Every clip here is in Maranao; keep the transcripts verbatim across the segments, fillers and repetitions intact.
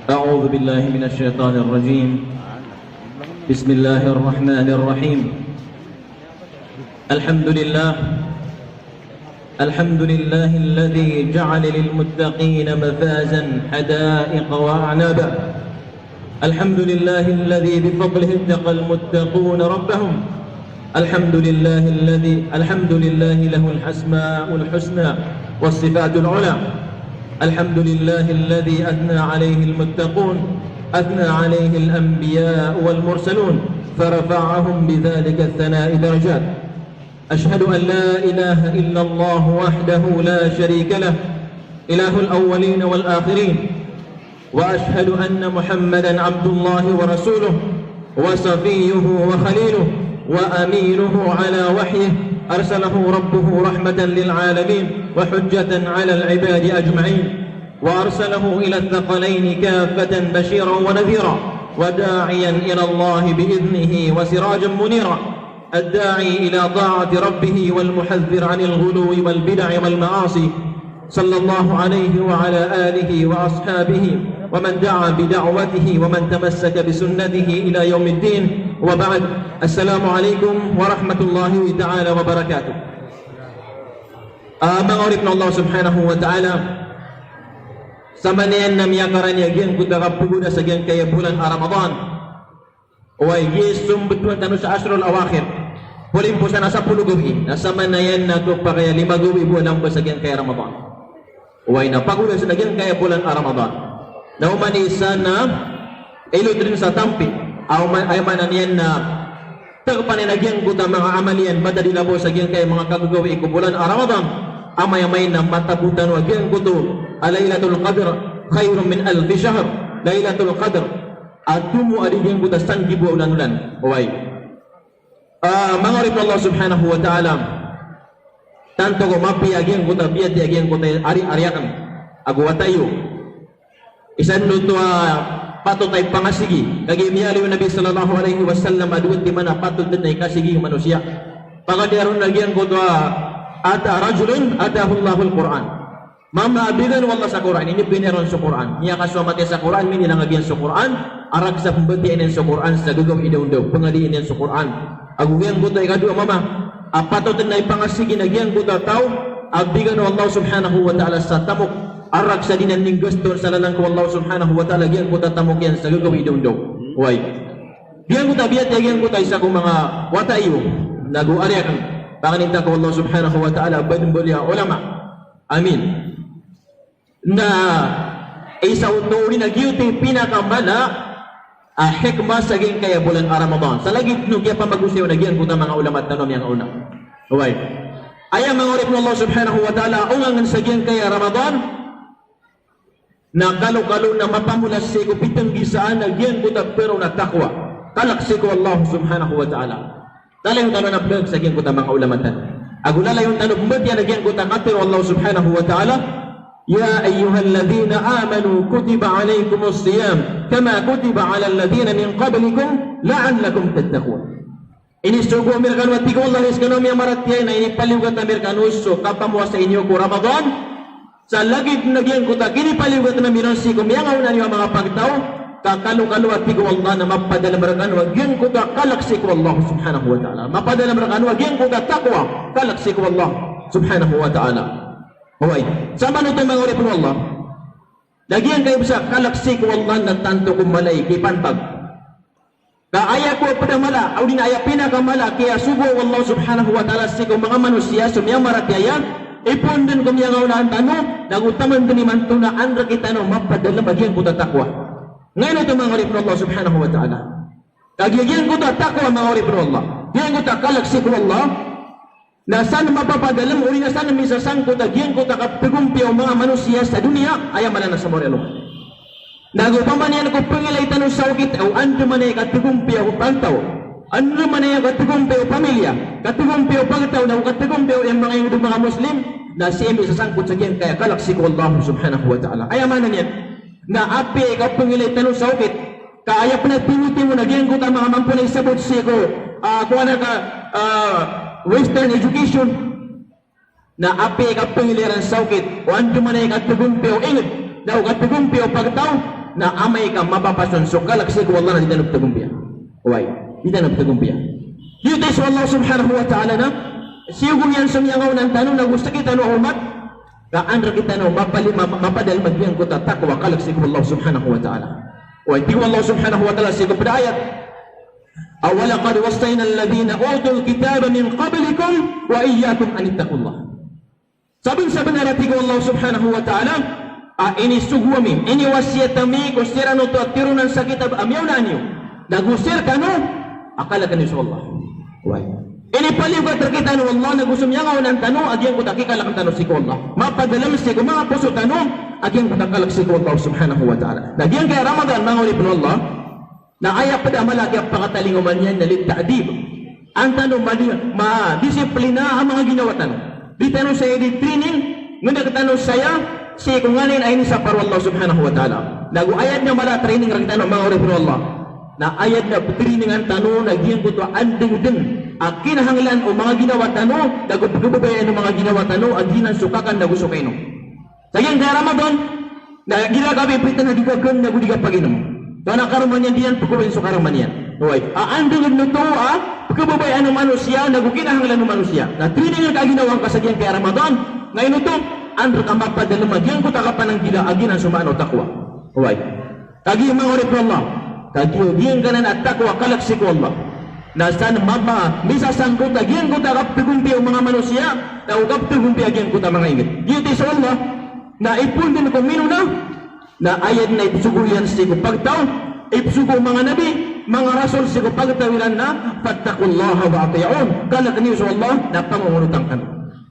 أعوذ بالله من الشيطان الرجيم. بسم الله الرحمن الرحيم. الحمد لله. الحمد لله الذي جعل للمتقين مفازا حدائق وأعنابا. الحمد لله الذي بفضله اتقى المتقون ربهم. الحمد لله الذي، الحمد لله له الأسماء الحسنى والصفات العلى. الحمد لله الذي أثنى عليه المتقون، أثنى عليه الأنبياء والمرسلون، فرفعهم بذلك الثناء درجات. أشهد أن لا إله إلا الله وحده لا شريك له، إله الأولين والآخرين، وأشهد أن محمدا عبد الله ورسوله وصفيه وخليله وأمينه على وحيه، أرسله ربه رحمة للعالمين وحجة على العباد أجمعين، وأرسله إلى الثقلين كافة بشيرا ونذيرا وداعيا إلى الله بإذنه وسراجا منيرا، الداعي إلى طاعة ربه والمحذر عن الغلو والبدع والمعاصي، صلى الله عليه وعلى آله وأصحابه ومن دعا بدعوته ومن تمسك بسنته إلى يوم الدين، وبعد. السلام عليكم ورحمة الله تعالى وبركاته. Ah, manga oripn o Allah subhanahu wa ta'ala, samanaya na miyakarani a giyangkoto a kapagoda sa giyangkaya bolan a Ramadan. Oway, giya i sombtowan tano sa ashrul awakhir. Polimposan a sapolo gawii. Na samanaya na to pakaya lima gawii bo a lamba sa giyangkaya Ramadan. Oway, na pagoda sa giyangkaya bolan a Ramadan. Na oman i isa na ilot dn sa tampi. Aw ma-, aya maana niyan na tagpn iyan a giyangkoto a manga amal iyan, matad i labaw sa giyangkaya manga kagagawii ko bolan a Ramadan. Amay-amay na matabo tano a giyangkoto a Lailatul Qadr khairun min alfi shahr. Lailatul Qadr a tomo a di giyangkoto a sanggibo a olan-olan. Oway. Ah, manga oripn o Allah subhanahu wa ta'ala. Tanto ko mapiya a giyangkoto a biyatiya a giyangkoto a ari, ari akn. Ago wata iyo. Isa dn oto a patot a ipangasigi. Kagiya miyaaloy o Nabi sallallahu alaihi wasallam a dowa timan a patot dn a ikasigi o manosiya. Pagari ron a giyangkoto a ata rajulun atahullahu al-Qur'an. Mama a bigan o Allah sa Qur'an, inibgay niyan ron so Qur'an. Miyakasowa matiya sa Qur'an, minilangagiyan so Qur'an, a raksa pmbatiya niyan so Qur'an sa gagaw i daondaw, pngadiin iyan so Qur'an. Ago giyangkoto a ikadowa mama a patot na ipangasigi na giyangkoto a taw a bigan o Allah subhanahu wa ta'ala sa tamok a raksa di niyan inggaston sa lalan ko Allah subhanahu wa ta'ala giyangkoto a tamok iyan sa gagaw i daondaw. Oway. Giyangkoto a biyatiya giyangkoto a isa ko manga wata iyo, nago ari akn. Pangnin ta ko Allah subhanahu wa ta'ala a badn baliya a ulama. Amin. Na isa oto odi na giyoto i pinakamala a hikmah sa giyangkaya bolan a Ramadan. Sa lagid o kiyapamagosayn on a giyangkoto a manga ulama tano a miyangaona. Oway. Aya manga oripn o Allah subhanahu wa ta'ala a ongangn sa giyangkaya Ramadan na kalokalo na mapamola sii ko pitnggisaan a giyangkoto a paro na taqwa. Kalk sii ko Allah subhanahu wa ta'ala. Lalayon tano na pd sa giyangkoto a manga ulama tano. Ago lalayon tano pmbatiya a giyangkoto a katharo o Allah subhanahu wa ta'ala, "Ya ayyuhalladhina amanu kutiba alaykumus siyam kama kutiba alal ladhina min qablikum la'allakum tattaqun." Inisogo ami rkano a tig o Allah, hay skano a miyamaratiyaya, na inipaliyogat ami rkano so kapamowasai niyo ko Ramadan. Sa lagid na giyangkoto a kinipaliyogat ami ron sii ko miyangaona niyo a manga pagtaw, ka kalokalo a tig o Allah na mapadalm rkano a giyangkoto a kalk sii ko Allah subhanahu wa ta'ala. Mapadalm rkano a giyangkoto a taqwa, kalk sii ko Allah subhanahu wa ta'ala. Oway, sa manoto manga oripn o Allah. Na giyangkaya bs a kalk sii ko Allah na tanto ko mala i kipantag. Ka aya ko pd a mala, odi na aya pinakamala a kiyasogo o Allah subhanahu wa ta'ala sii ko manga manosiya so miyamaratiyaya, ipoon dn ko miyangaonaan tano, nago taman dn imanto na an rktano mapadalm a giyangkoto a taqwa. Ngayon oto manga oripn o Allah subhanahu wa ta'ala. Kagiya giyangkoto a taqwa manga oripn o Allah. Giyangkoto a kalk sii ko Allah. Na san mapapadalm odi na san misasangkot a giyangkoto a katgompiya o manga manosiya sa doniya, aya maana na sa mawri a loka. Nago opama niyan ko pngilay tano sa okit o andamanaya i katgompiya o pagtaw, andamanaya i katgompiya o pamilya, katgompiya o pagtaw, nago katgompiya o manga ingd o manga Muslim, na sii misasangkot sa giyangkaya kalk sii ko Allah subhanahu wa ta'ala. Aya maana niyan na apiya i kapngilay tano sa okit, ka aya pn a timotimon a giyangkoto a manga mambo na isabot sii ko, ah, kowan ka, ah, Western education. Na apiya i kapngilay iran sa okit o andamanaya i katgompiya o ingd, nago katgompiya o pagtaw, Na amay ka mapapason so kalk sii ko Allah na di tano pthagompiya. Oway, di tano pthagompiya. Giyoto i so Allah subhanahu wa ta'ala na, sii ko iyan so miyangaoona tano na go sktano a omat, ka an rktano mapali-, ma-, mapadalm a giyangkoto a taqwa, kalk sii ko Allah subhanahu wa ta'ala. Oway, tig o Allah subhanahu wa ta'ala sii ko pd a ayat, "Wa laqad wassayna alladhina utul kitaba min qablikum wa iyyakum an ittaqullah." Sabnsabnar a tig o Allah subhanahu wa ta'ala, a inisogo ami, iniwasiyat ami ko siran oto a tironan sa kitab a miyaona niyo, na go sktano a kalkn iyo so Allah. Oway. Inipaliyogat rktano o Allah na go so miyangaoona tano a giyangkoto a kikalkn tano sii ko Allah. Mapadalm sii ko manga poso tano a giyangkoto a kalk sii ko Allah subhanahu wa ta'ala. Na giyangkaya Ramadan, manga oripn o Allah, na aya pd a mala a kiyapakatalingoma niyan na lit-ta'dib. An tano madi-, madisiplina a manga ginawa tano. Di tano saya di-training, ngdk tano saya sii ko nganin a inisapar o Allah subhanahu wa ta'ala. Na go aya dn a mala a training rktano, manga oripn o Allah, na aya dn a ptrainingan tano na giyangkoto a andngdng a kinahanglan o manga ginawa tano, na go pkhababayaan o manga ginawa tano a giyanan so kakan na go so kainom. Sa giyangkaya Ramadan, na igira ka pipita na di ka kn na go di ka paginm. Tonaa karoma niyan? Di niyan pkhababayaan so karoma niyan. Oway. A andngdng oto a pkhababayaan o manosiya na go kinahanglan o manosiya. Na training ka a ginawa ngka sa giyangkaya Ramadan, na ino oto, an rka mapadalm a giyangkoto a kapananggila a giyanan so maana o taqwa. Oway. Kagiya manga oripn o Allah, kagiya giyangkanan a taqwa, kalk sii ko Allah, na san mama-, misasangkot a giyangkoto a kapthagompiya o manga manosiya, na go kapthagompiya a giyangkoto a manga ingd. Giyoto i so Allah, na ipoon dn ko mino na, na aya dn a ipsogo iyan sii ko pagtaw, ipsogo o manga nabi, manga rasul sii ko pagtaw iran na, "Fattaqullaha wa ati'un." Kalkn iyo so Allah, na pangongonotan kami.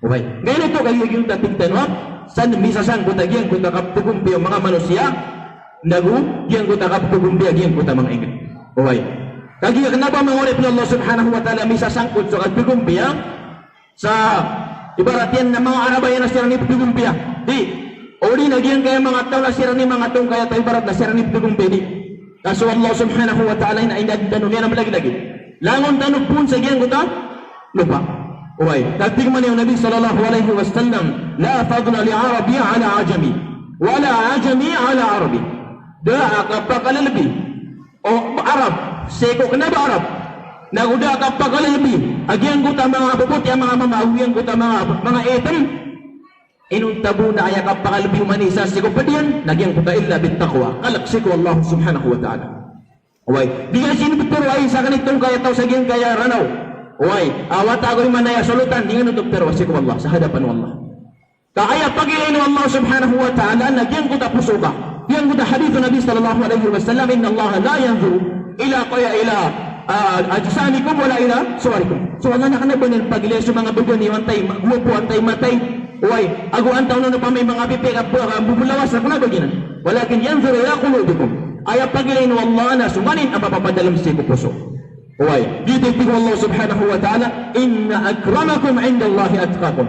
Oway. Nganin oto kagiya giyangkoto a tig tano a, san misasangkot a giyangkoto a kapthagompiya o manga manosiya, na go giyangkoto a kapthagompiya a giyangkoto a manga ingd. Oway. Kagiya kna ba, manga oripn o Allah subhanahu wa ta'ala, misasangkot so kapthagompiya sa ibarat iyan na manga Arab iyan a siran i pthagompiya. Di. O di na giyangkaya manga taw na siran i manga tongkaya taw ibarat na siran i pthagompiya, di. Ka so Allah subhanahu wa ta'ala na inadn tano niyan a malagilagid. Langon tano poon sa giyangkoto a lopa. Oway, ka tig mambo o Nabi sallallahu alaihi wasallam, "La fadla li Arabi ala Ajami, wala Ajami ala Arabi." Da a kapakalalabi o Arab sii ko kna ba Arab, na go da a kapakalalabi a giyangkoto a manga baboti a manga mama ago giyangkoto a manga, manga itm. Inonta bo na aya kapakalbi o manosiya sii ko pd iyan na giyangkoto a illa bit taqwa, kalk sii ko Allah subhanahu wa ta'ala. Oway, di ka sii ptharoa i sakn i tongkaya taw sa giyangkaya Ranaw. Oway, a wata ago imanaya solotan, di ngka oto ptharoa sii ko Allah, sa hadapan o Allah. Ka aya pagilayn o Allah subhanahu wa ta'ala na giyangkoto a poso ka. Giyangkoto a hadith o Nabi sallallahu alaihi wasallam, "Inna Allah la yanzuru ila qaya ila, ah, ajsamikum wala ila suwarikum." So Allah na kna ba niyan pagilaya so manga badan iyo antaa i ma-, gowapo, antaa i matay. Oway, ago antaa on opama i manga pipiya ka bo-, ka mbobolawas, na kna ba giyanan. Walakin yanzuru ila qulubikum. Aya pagilayn o Allah na so nganin a mapapadalm sii ko poso. Oway, giyoto i tig o Allah subhanahu wa ta'ala, "Inna akramakum indallahi atqakum."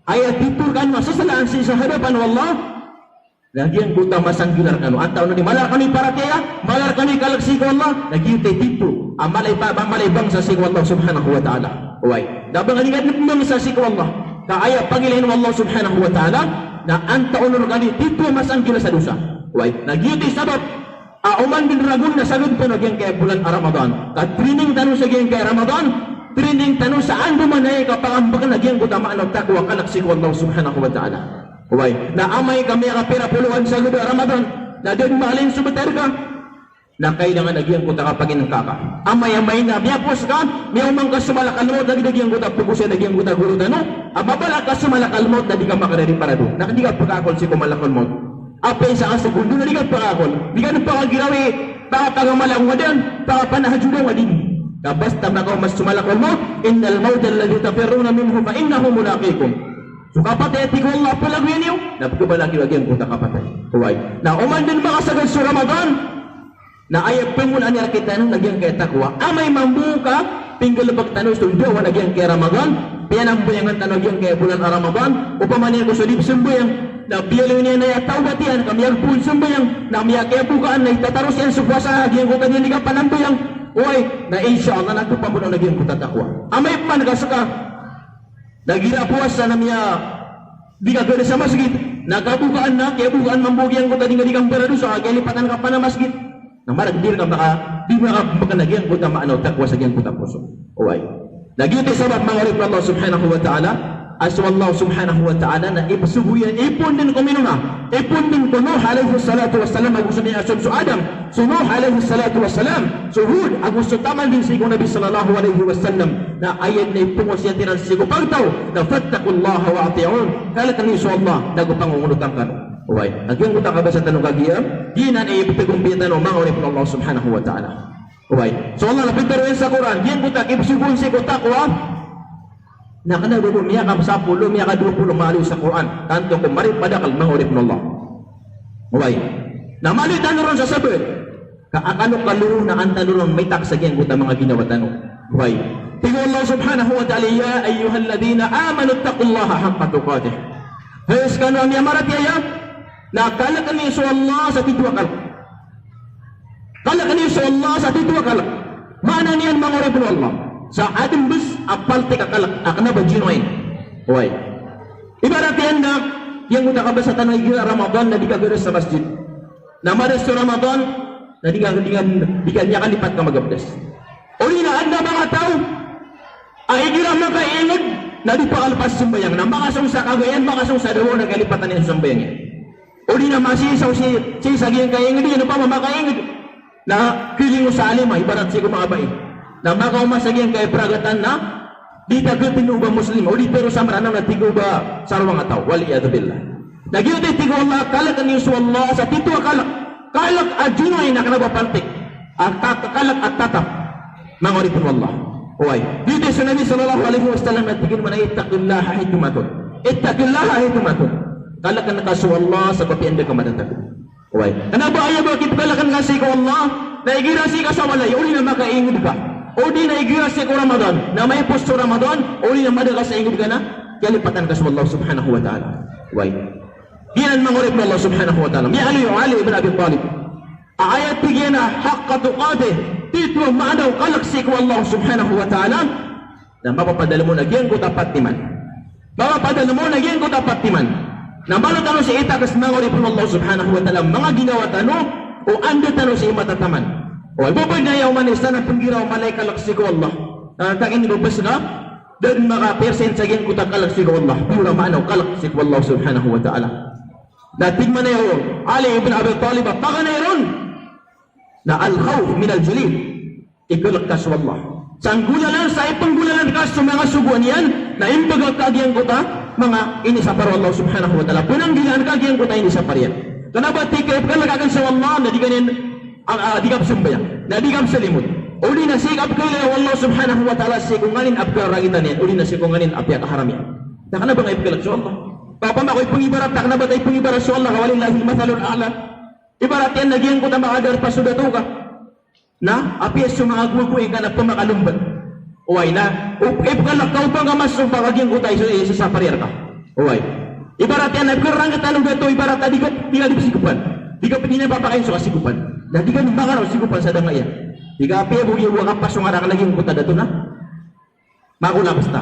Aya tito rkano a sasalaan sii sa hadapan o Allah, na giyangkoto a masanggilar kano. Antaa on i mala rkano i paratiyaya, mala rkano i kalk sii ko Allah, na giyoto i tito a mala i ba-, mala i bangsa sii ko Allah subhanahu wa ta'ala. Oway. Na ba ngka di ngka dn bangsa sii ko Allah, ka aya pagilayn o Allah subhanahu wa ta'ala, na antaa on rkano i tito a masanggilar sa dosa. Oway. Na giyoto i sabap a oman dn ragon na sagad tano a giyangkaya bolan a Ramadan. Ka training tano sa giyangkaya Ramadan, training tano sa andamanaya i kapangambkn a giyangkoto a maana o taqwa, kalk sii ko Allah subhanahu wa ta'ala. Oway, na amay ka miyakapira polo a sagad a Ramadan, na da dn maalin so btad ka, na kailangan a giyangkoto a kapaginngka ka. Amay, amay na miyapowas ka, miyaoma ngka so malakal mawt, lagid a giyangkoto a pagosay a giyangkoto a goro tano, a mabala ka so malakal mawt na di ka makarari parado, na di ka pkaakol sii ko malakal mawt. Apiya isa ka segundo na di ka pkaakol. Di ka dn pakagirawi, pakapagamala ko ngka dn, pakapanahajud ko ngka dn. Ka basta makaoma so malakal mawt, "Innal mawta alladhi tafirruna minhu fa innahu mulaqikum." So kapatay a tig o Allah a palagoyan iyo, na pkhabalaki iyo a giyangkoto a kapatay. Oway. Na oman dn makasagad so Ramadan, na aya pmolaan iyan rktano na giyangkaya taqwa. Amay mambo ka pinggalbk tano so ndawan a giyangkaya Ramadan, piyanambayangan tano a giyangkaya bolan a Ramadan, opama niyan ko so di pzambayang, na biyaloy niyan a aya tawbat iyan, ka miyagpowad sambayang, na miyakiyabokaan, na itataros iyan so powasa a giyangkoto a di niyan di kapanambayang. Oway, na insha Allah na topamoon a giyangkoto a taqwa. Amay pman ka ska, na igira powasa na miya Di ka gawii sa masgit, na kabokaan na, kiyabokaan mambo giyangkoto a di nga di kambaradosa, kiyalipatan ka pn a masgit. Na marag di rka maka, di maka, maka na giyangkoto a maana o taqwa sa giyangkoto a poso. Oway. Na giyoto i sabap manga oripn o Allah subhanahu wa ta'ala, a so Allah subhanahu wa ta'ala na ipsogo iyan, ipoon dn ko minoona, ipoon dn ko Nuh alayhis salatu wassalam, ago so miyasold so Adam, so Nuh alayhis salatu wassalam, so Hud, ago so taman dn sii ko Nabi sallallahu alayhi wasallam, na aya dn a ipngoos iyan tiran sii ko pagtaw, na fattaqullaha wa ati'un, kalkn iyo so Allah, nago pangongonotan kano. Oway. Na giyangkoto a kabasa tano kagiya, giyanan i ipthagompiya tano manga oripn o Allah subhanahu wa ta'ala. Oway. So Allah na pitharo iyan sa Qur'an, giyangkoto a kipsogoon sii ko taqwa, na kna ba bo miyakasapolo, miyakadowa polo maaloy sa Qur'an, tanto ko maripadakl manga oripn o Allah. Oway. Na maaloy tano ron sa sabaad ka a kano kalo na an tano ron maitak sa giyangkoto a manga ginawa tano. Oway. Tig o Allah subhanahu wa ta'ala, "Ya ayyuhalladhina amanu ittaqullaha haqqa tuqatih." Hay skano a miyamaratiyaya, na kalkn iyo so Allah sa tito a kalk. Kalkn iyo so Allah sa tito a kalk. Maana niyan manga oripn o Allah, sa adn bs a paltik a kalk a kna ba genuine. Oway. Ibarat iyan na, giyangkoto a kabasa tano a igira Ramadan na di ka gawii sa masgit. Na madas so Ramadan, na di ka, di ka, di ka, di ka miyakalipat ka magabdas. Odi na adn a manga taw a igira makaingd na di pakalpas sambayang. Na makasong sa kagayan, makasong sa dawa na kalipatan iyan so sambayang iyan. Odi na masisaw si, si sa giyangkai a ingd iyan, opama makaingd na kiling o sa alima, ibarat sii ko manga bai. Na makaoma sa giyangkai a pragatan na di tagtn o ba Muslim, odi pero sa Mranaw na tig o ba sarowang a taw, wal iyadhu billah. Na giyoto i tig o Allah, kalkn iyo so Allah sa tito a kalk, kalk a genuine a kna ba paltik, a ka-, kalk a tatap. Manga oripn o Allah. Oway. Giyoto i so Nabi sallallahu alayhi wasallam na tig iyan mambo a ittaqillaha haythuma kunt. Ittaqillaha haythuma kunt. Kalkn ka so Allah sa apiya anda ka manatag. Oway. Kna ba aya ba kipkalkn ka sii ko Allah, na igira sii ka sa walay, odi na makaingd ka. Odi na igira sii ko Ramadan, na maipos so Ramadan, odi na mada ka sa ingd ka na, kiyalipatan ka so Allah subhanahu wa ta'ala. Oway. Giyanan manga oripn o Allah subhanahu wa ta'ala. Miyaaloy o Ali ibn Abi Talib a aya tig iyan a haqqa tuqatih, tito a maana o kalk sii ko Allah subhanahu wa ta'ala, na mapapadalm on a giyangkoto a pat timan. Mapapadalm on a giyangkoto a pat timan. Na malo tano sii itakis manga oripn o Allah subhanahu wa ta'ala, manga ginawa tano, o anda tano sii matataman. O, ibabaid na aya oman i isa na pnggiraw a mala i kalk sii ko Allah. Na tig iyan i ba bs ka, da dn maka-percent sa giyangkoto a kalk sii ko Allah. Piyora maana o kalk sii ko Allah subhanahu wa ta'ala. Na tig mambo o Ali ibn Abi Talib a paganay ron na al-khawf min al-jalil. Ikalk ka so Allah. Sa nggolalan, sa ipnggolalan ka so manga sogoan iyan, na imbgay ka giyangkoto a manga inisapar o Allah subhanahu wa ta'ala. Pnanggilaan ka giyangkoto a inisapar iyan. Kna ba tig ka ipkalk akn so Allah, na di ka niyan, ah, ah, di ka psambayang, na di ka psalimod. Odi na sii ka pkailay o Allah subhanahu wa ta'ala sii ko nganin a pkarangitan iyan, odi na sii ko nganin a piyakaharam iyan. Na kna ba nga ipkalk so Allah. Opama ko ipngibarat, na kna ba ta ipngibarat so Allah, walillahil mathalul a'la. Ibarat iyan na giyangkoto a makadarpa so dato ka. Na apiya so manga gowagowa ingka na pmakalomban. Oway na, op-, ipkalk ka o ba nga masompa ka giyangkoto a iso-, isasapar iyan rka. Oway. Ibarat iyan na pkarangitan o dato, ibarat a di ka, di ka di psigopan. Di ka pn di niyan papakain so kasigopan. Na di ka di makarao sigopan sa danga iyan. Di ka apiya bo giya bo kapasong a rk na giyangkoto a dato na. Magola basta.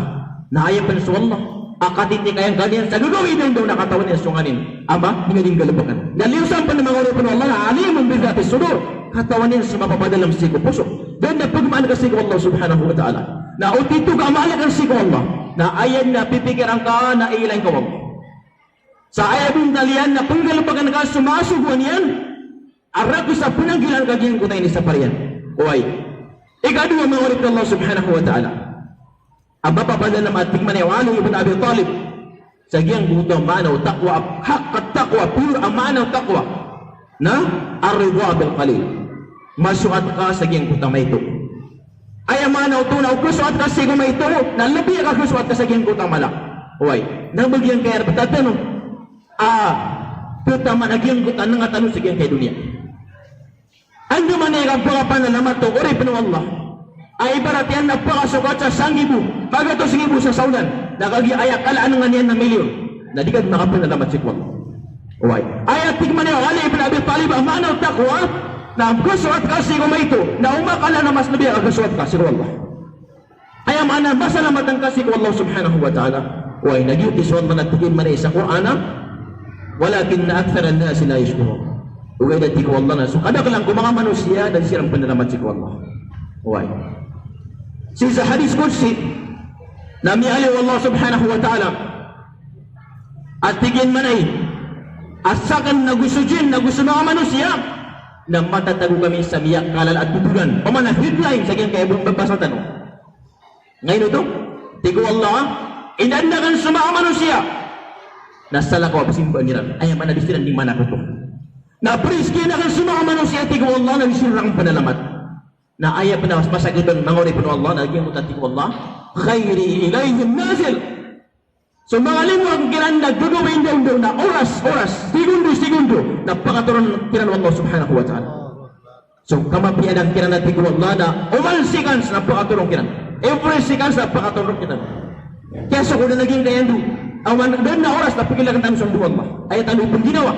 Na aya pn so Allah a katitikayan ka niyan sa gagawii dawndaw na katawan iyan so nganin a ma-, di nga di nggalbkn. Na liyo san pn manga oripn o Allah na alimun bi dhatis sudur. Katawan iyan so mapapadalm sii ko poso. Da dn a pgmaan ka sii ko Allah subhanahu wa ta'ala. Na o tito ka a maalk sii ko Allah, na aya dn a pipikiran ka na iilay ka o Allah. Sa aya bontal iyan na pnggalbkn ka so manga sogoan iyan, a rakhs a pnanggilaan ka giyangkoto a inisapar iyan. Oway. Ikadowa manga oripn o Allah subhanahu wa ta'ala a mapapadalm a tig mambo o Ali ibn Abi Talib sa giyangkoto a maana o taqwa, haqq at-taqwa, pure a maana o taqwa. Na, ar-ridha bil qalil. Masoat ka sa giyangkoto a maito. Aya maana oto na o kasoat ka sii ko maito, na lbi a kasoat ka sa giyangkoto a mala. Oway. Na ba giyangkaya rbta tano a tataman a giyangkoto a nanga tano sa giyangkai a doniya. Andamanaya i kapakapanalamat o oripn o Allah a ibarat iyan na pakasokat sa sanggibo, magatos nggibo sa saolan, na kagiya aya kalaan nga niyan na milyon, na di ka dn makapanalamat sii ko Allah. Oway. Aya tig mambo o Ali ibn Abi Talib a maana o taqwa na kasoat ka sii ko maito, na o makala na mas lbi a kasoat ka sii ko Allah. Aya maana, masalamatan ka sii ko Allah subhanahu wa ta'ala. Oway, na giyoto so Allah na tig iyan mambo sa Qur'an a, "Walakinna aktharan nasi la yashkurun." Ogaid a tig o Allah na so kadaklan ko manga manosiya na di siran pnalamat sii ko Allah. Oway. Sii sa hadith qudsi na miyaaloy o Allah subhanahu wa ta'ala a tig iyan mambo a sakn nago so jinn nago so manga manosiya na matatago kami sa miyakalala a totolan. Pamana headline sa giyangkaya babasa tano. Ngaino oto? Tig o Allah, inadn akn so manga manosiya na salakaw a pzimbaan iran. Aya maana di siran di manakoto. Na priskian akn so manga manosiya, tig o Allah, na di siran pnalamat. Na aya pn a mas masakit on, manga oripn o Allah, na giyangkoto a tig o Allah, "Khairi ilayhim nazil." So manga limo akn kiran na gagawii ndaondaw na oras-oras, segundo-segundo na pakatoron kiran o Allah subhanahu wa ta'ala. So kamapiya akn kiran a tig o Allah na oman seconds na pakatoron kiran. Every seconds na pakatoron kiran. Kiyasoko dn a giyangkaya ndo. Oman dn a oras na pagilakn tano so ndo o Allah. Aya tano pngginawa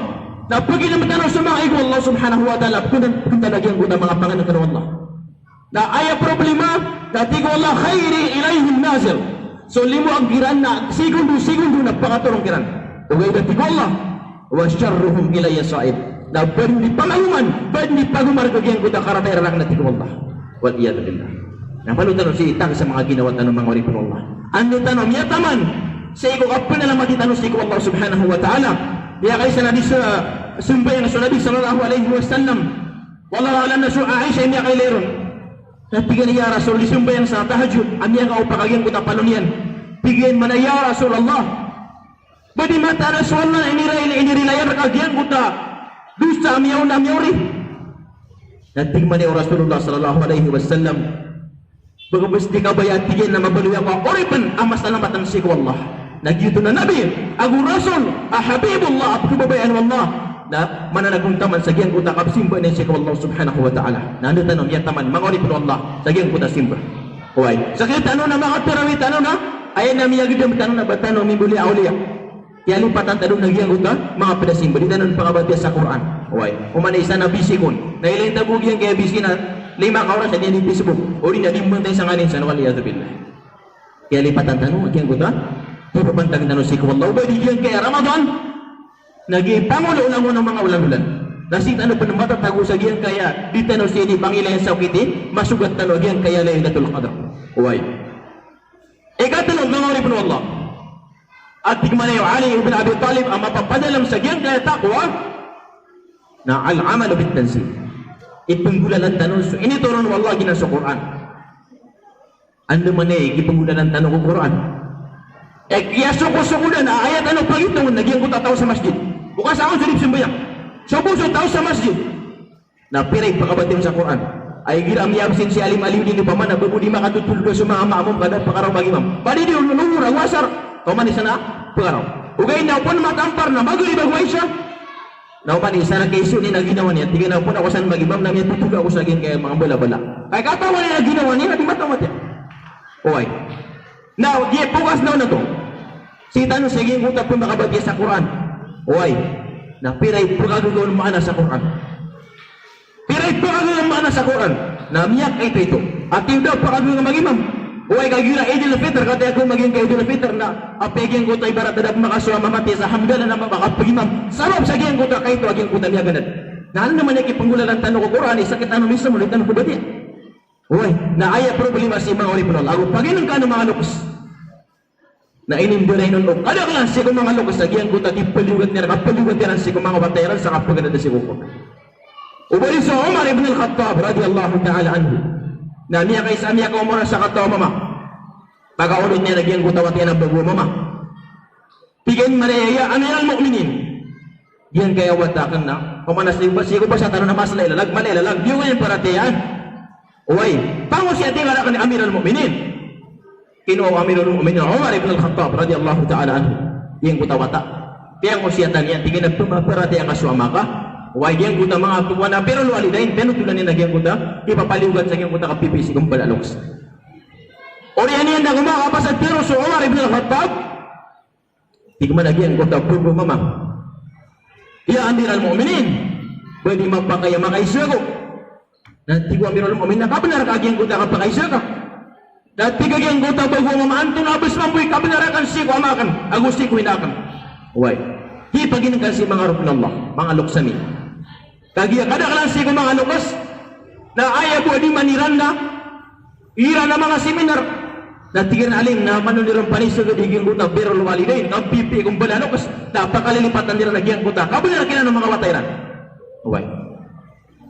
na pagilakn tano so manga ig o Allah subhanahu wa ta'ala. Pkn tano a giyangkoto a manga pangnngkn o Allah. Na aya problema, na tig o Allah, "Khairi ilayhim nazil." So limo akn kiran na segundo-segundo na pakatoron kiran. Ogaid a tig o Allah, "Wa sharruhum ilayya sa'id." Na ba dn di pamagoman, ba dn di pagomar ko giyangkoto a karatay rakn, a tig o Allah. Wal iyadhu billah. Na palo tano sii tag sa manga ginawa tano, manga oripn o Allah. Anda tano miyataman sii ko kapnalamati tano sii ko Allah subhanahu wa ta'ala. Miyakaisa na di sa sambayang so Nabi sallallahu alaihi wasallam. Wallahu a'lam na so Aisha i miyakailay ron. Na tig iyan, "Ya Rasul, di sambayang sa tahajjud a miyakaopak a giyangkoto a palo niyan." Tig iyan mambo, "Ya Rasulullah, ba di mataan a so Allah na iniri-, inirilai rka a giyangkoto a dosa a miyaona a miyaori?" Na tig mambo o Rasulullah sallallahu alaihi wasallam, "Ba ka bs di kabaya," tig iyan, "na mabaloy ako a oripn a masalamatan sii ko Allah." Na giyoto na Nabi ago Rasul a Habibullah a pkhababayaan o Allah na mananagontaman sa giyangkoto a kapzimbaan iyan sii ko Allah subhanahu wa ta'ala. Na anda tano miyataman, manga oripn o Allah, sa giyangkoto a simba? Oway. Sa kaya tano na makatarawi tano na, aya na miyagdam tano na ba tano mimbaloy a awliya. Kiyalipatan tano na giyangkoto a manga pd a simba, di tano pkabatiya sa Qur'an. Oway. Oman i isa na bisik on. Na ilay ta bo giyangkaya bisik na lima ka oras a di niyan di Facebook. O di na di mbantay sa nganin san, wal iyadhu billah. Kiyalipatan tano a giyangkoto a pphantagn tano sii ko Allah. Oba di giyangkaya Ramadan na giya i pangolawla o manga olan-olan. Na sii tano pn matatago sa giyangkaya di tano sii di pangilayan sa okit i masogat tano a giyangkaya Laylatul Qadr. Oway. Ikatlo, manga oripn o Allah, a tig mambo o Ali ibn Abi Talib a mapapadalm sa giyangkaya taqwa na al-amalu bit-tanzil. Ipnggolalan tano so initoron o Allah giyanan so Qur'an. Andamanaya i kipnggolalan tano ko Qur'an? Aya kiyasokosokodan a aya tano pagitongon na giyangkoto a taw sa masjid. Boka sa on so di pzambayang. So bo so taw sa masjid. Na pira i pkabatiya on sa Qur'an? Ay igira a miyabsin si Alim Aliudin opama na ba bo di makatotolog so manga ma'mum ka da pkaraw mag-imam. Ba di di on Luhur ago Asar, ka oman i isa na pkaraw. Ogaid na opama matampar na Maghrib ago Isha, na oman i isa na kaiso niyan a ginawa niyan, tig iyan a opama ako san mag-imam na miyatotolog ako sa giyangkaya manga balabala. Kay katawan iyan a ginawa niyan na di mataw matiya. Oway. Na giya i pokas na on oto. Sii tano sa giyangkoto a pmakabatiya sa Qur'an. Oway. Na pira i pkagaga on maana sa Qur'an? Pira i pkagaga on maana sa Qur'an? Na miyakaito-ito. Ati o da pkagaga on mag-imam. Oway, kagiya Eidul Fitr, kataya ko maging ka Eidul Fitr na apiya giyangkoto a ibarat a da pmakasowa mamatiya sa hamdalah na makapag-imam. Sabap sa giyangkoto a kaito a giyangkoto a miyaganad. Na andamanaya i kipnggolalan tano ko Qur'an, isa kitano mismo di tano pbatiya. Oway, na aya problema sii, manga oripn o Allah, ago paginngka o manga loks. Na inimbaloy on o kadaklan sii ko manga loks a giyangkoto a kipaliyogat iran, kapaliyogat iran sii ko manga wata iran sa kapaganad sii ko Qur'an. Oba di so Umar ibn al-Khattab radiyallahu ta'ala anhu, na miyakaisa a miyakaoma sa kataw a mama. Pakaonot iyan a giyangkoto a wata iyan a bago a mama. Tig iyan mambo a, "Ya Amiral Mu'minin." Giyangkaya wata akn na, opama na sii ko ba-, sii ko basa tano na masala i lalag, mala i lalag, di ko iyan paratiyayaan. Oway, pangosiyati ngka rakn i Amiral Mu'minin. Kinowa o Amirul Mu'minin Umar ibn al-Khattab radiyallahu ta'ala anhu. Giyangkoto a wata. Piyangosiyatan iyan, tig iyan a, "Pmaparatiyaya ka so ama ka." Oway, giyangkoto a manga kowan a birrul walidain, piyanotolan iyan a giyangkoto a kipapaliyogat sa giyangkoto a kapipiya sii ko mbala a loks. Oriyan iyan na gomakapasatharo so Umar ibn al-Khattab. Tig mambo a giyangkoto a bago a mama, "Ya Amiral Mu'minin, ba di mapakay a makaiza ako?" Na tig o Amirul Mu'minin a, "Kabnar ka a giyangkoto a kapakaiza ka." Na tig a giyangkoto a bago a mama, antonaa bes mambo i kabnar akn sii ko ama akn ago sii ko ina akn? Oway. Di paginngka sii, manga oripn o Allah, manga loks ami. Kagiya kadaklan sii ko manga loks na aya bo a di man iran na iran a manga seminar. Na tig iran a alim na mano niran panisgd i giyangkoto a birrul walidain, kapipiya ko mbala a loks, na pakalilipatan iran a giyangkoto a kabnar kiran o manga wata iran. Oway.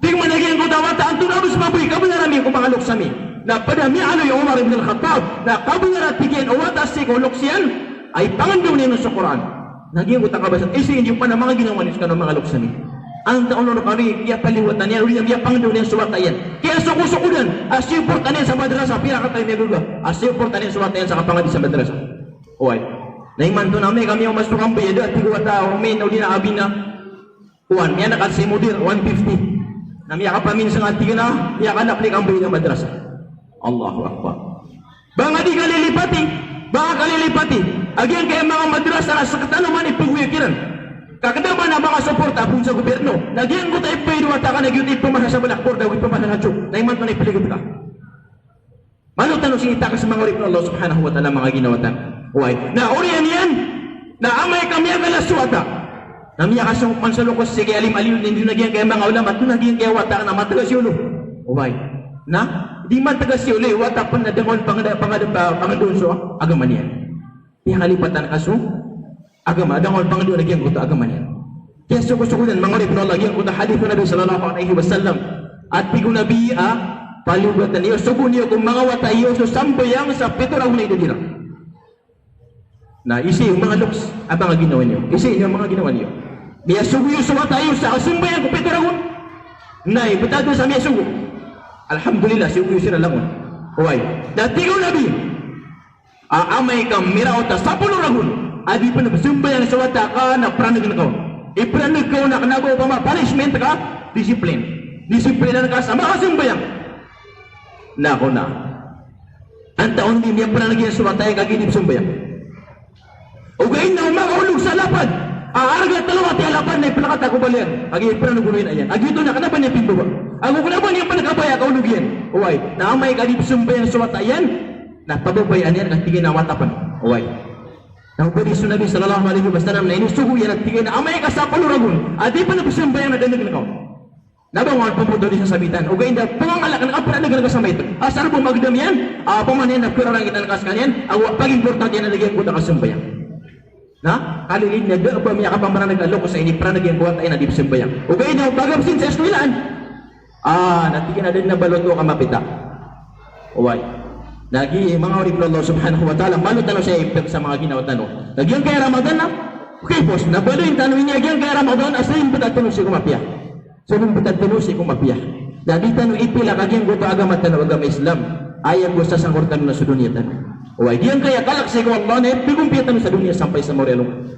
Tig man a giyangkoto a wata, antonaa bes mambo i kabnar ami ko manga loks ami? Na pd a miyaaloy o Umar ibn al-Khattab na kabnar a tig iyan o wata sii ko loks iyan a ipangndao niyan on so Qur'an. Na giyangkoto a kabasa, isa i niyo pn a manga ginawa niyo skano manga loks ami. Antaa on kano i kiyapaliwatan iyan, odi na miyapangndao niyan so wata iyan, kiyasokosokodan a siyoportan iyan sa madrasa, pira ka taw i miyagaga a siyoportan iyan so wata iyan sa kapangadi sa madrasa. Oway. Na imanto na amay ka miyaoma so kambay a da, tig o wata, o amin, odi na abi na kowan, miyanakat si mudir, one fifty. Na miyakapamin sa nga, tig iyan a miyakalapli kambay a madrasa. Allahu Akbar. Ba nga di kalilipati, ba nga kalilipati a giyangkaya manga madrasa na sktano man i pgoya kiran. Ka kna ba na manga suporta pn sa gobyerno. Na giyangkoto a iphaid o wata ka na giyoto i pmasa sa blackboard ago i pmasa sa chalk. Na imanto na ipligid ka. Malo tano sii itakas, manga oripn o Allah subhanahu wa ta'ala, manga ginawa tano. Oway. Na oriyan iyan, na amay ka miyagalas so wata, na miyakasong man sa loks sii ki alim-alim, na ino na giyangkaya manga ulama, antonaa giyangkaya wata ka na matgas i olo? Oway. Na di matgas i olo i wata pn na da ngka on pangada, pangada, pa-, pangandao so agama niyan. Piyakalipatan ka so agama, da ngka on pangandao a giyangkoto a agama niyan. Kiyasokosokodan, manga oripn o Allah, giyangkoto a hadith o Nabi sallallahu alaihi wasallam. A tig o Nabi a, paliogadan iyo, sogoon iyo ko manga wata iyo so sambayang sa pito ragon a idad iran. Na isa iyo, manga loks, a manga ginawa niyo. Isa iyo a manga ginawa niyo. Miyasogo iyo so wata iyo sa kasambayang ko pito ragon. Na i btad sa miyasogo. Alhamdulillah, sogo iyo siran langon. Oway. Na tig o Nabi, a amay ka miraot a sapolo ragon a di pn pzambayang so wata ka na pranagn ka on. Ipranag ka on na kna ba opama punishment ka, discipline. Disiplinan ka sa makasambayang. Na ko na. Antaa on di miyapranag iyan so wata iyan kagiya di pzambayang? Ogaid na o makaolog sa lapad a arga tlo a tiya lapad na iplakata ko baliyan. Kagiya ipranag on o ina iyan. A giyoto na kna ba niyan pimbaba. Ago kna ba niyan pn kabaya a kaolog iyan. Oway, na amay ka di pzambayang so wata iyan, na pababayaan iyan ka tig iyan a wata pn. Oway. Na opama so Nabi sallallahu alaihi wasallam na inisogo iyan a tig iyan a amay ka sapolo ragon a di pn pzambayang na danagn ka on. Na ba ngka on pmbotol i sasabitan, ogaid na pngangalakn ka pranagn ka sa maito. Asar bo magdam iyan, a opama niyan na pirarangitan ka skaniyan, ago pagimportantiyan a lagid iyan ko da kasambayang. Na kalilid na da ba miyakapamaranag a loks sa inipranag iyan ko wata iyan a di pzambayang. Ogaid na o pagabsin sa eskwilaan. Ah, na tig iyan a da dn a baloto ka mapita. Oway. Na giya, manga oripn o Allah subhanahu wa ta'ala, malo tano saya ipeg sa manga ginawa tano. Na giyangkaya Ramadan na, okay, boss, na baloyin tano ini a giyangkaya Ramadan a sa imbtad tano sii ko mapiya. Sa imbtad tano sii ko mapiya. Na di tano ipilak a giyangkoto a agama tano a agama Islam. Aya bo sasangkor tano na so doniya tano. Oway, giyangkaya kalk sii ko Allah na ipagompiya tano sa doniya sampay sa mawri a alongan.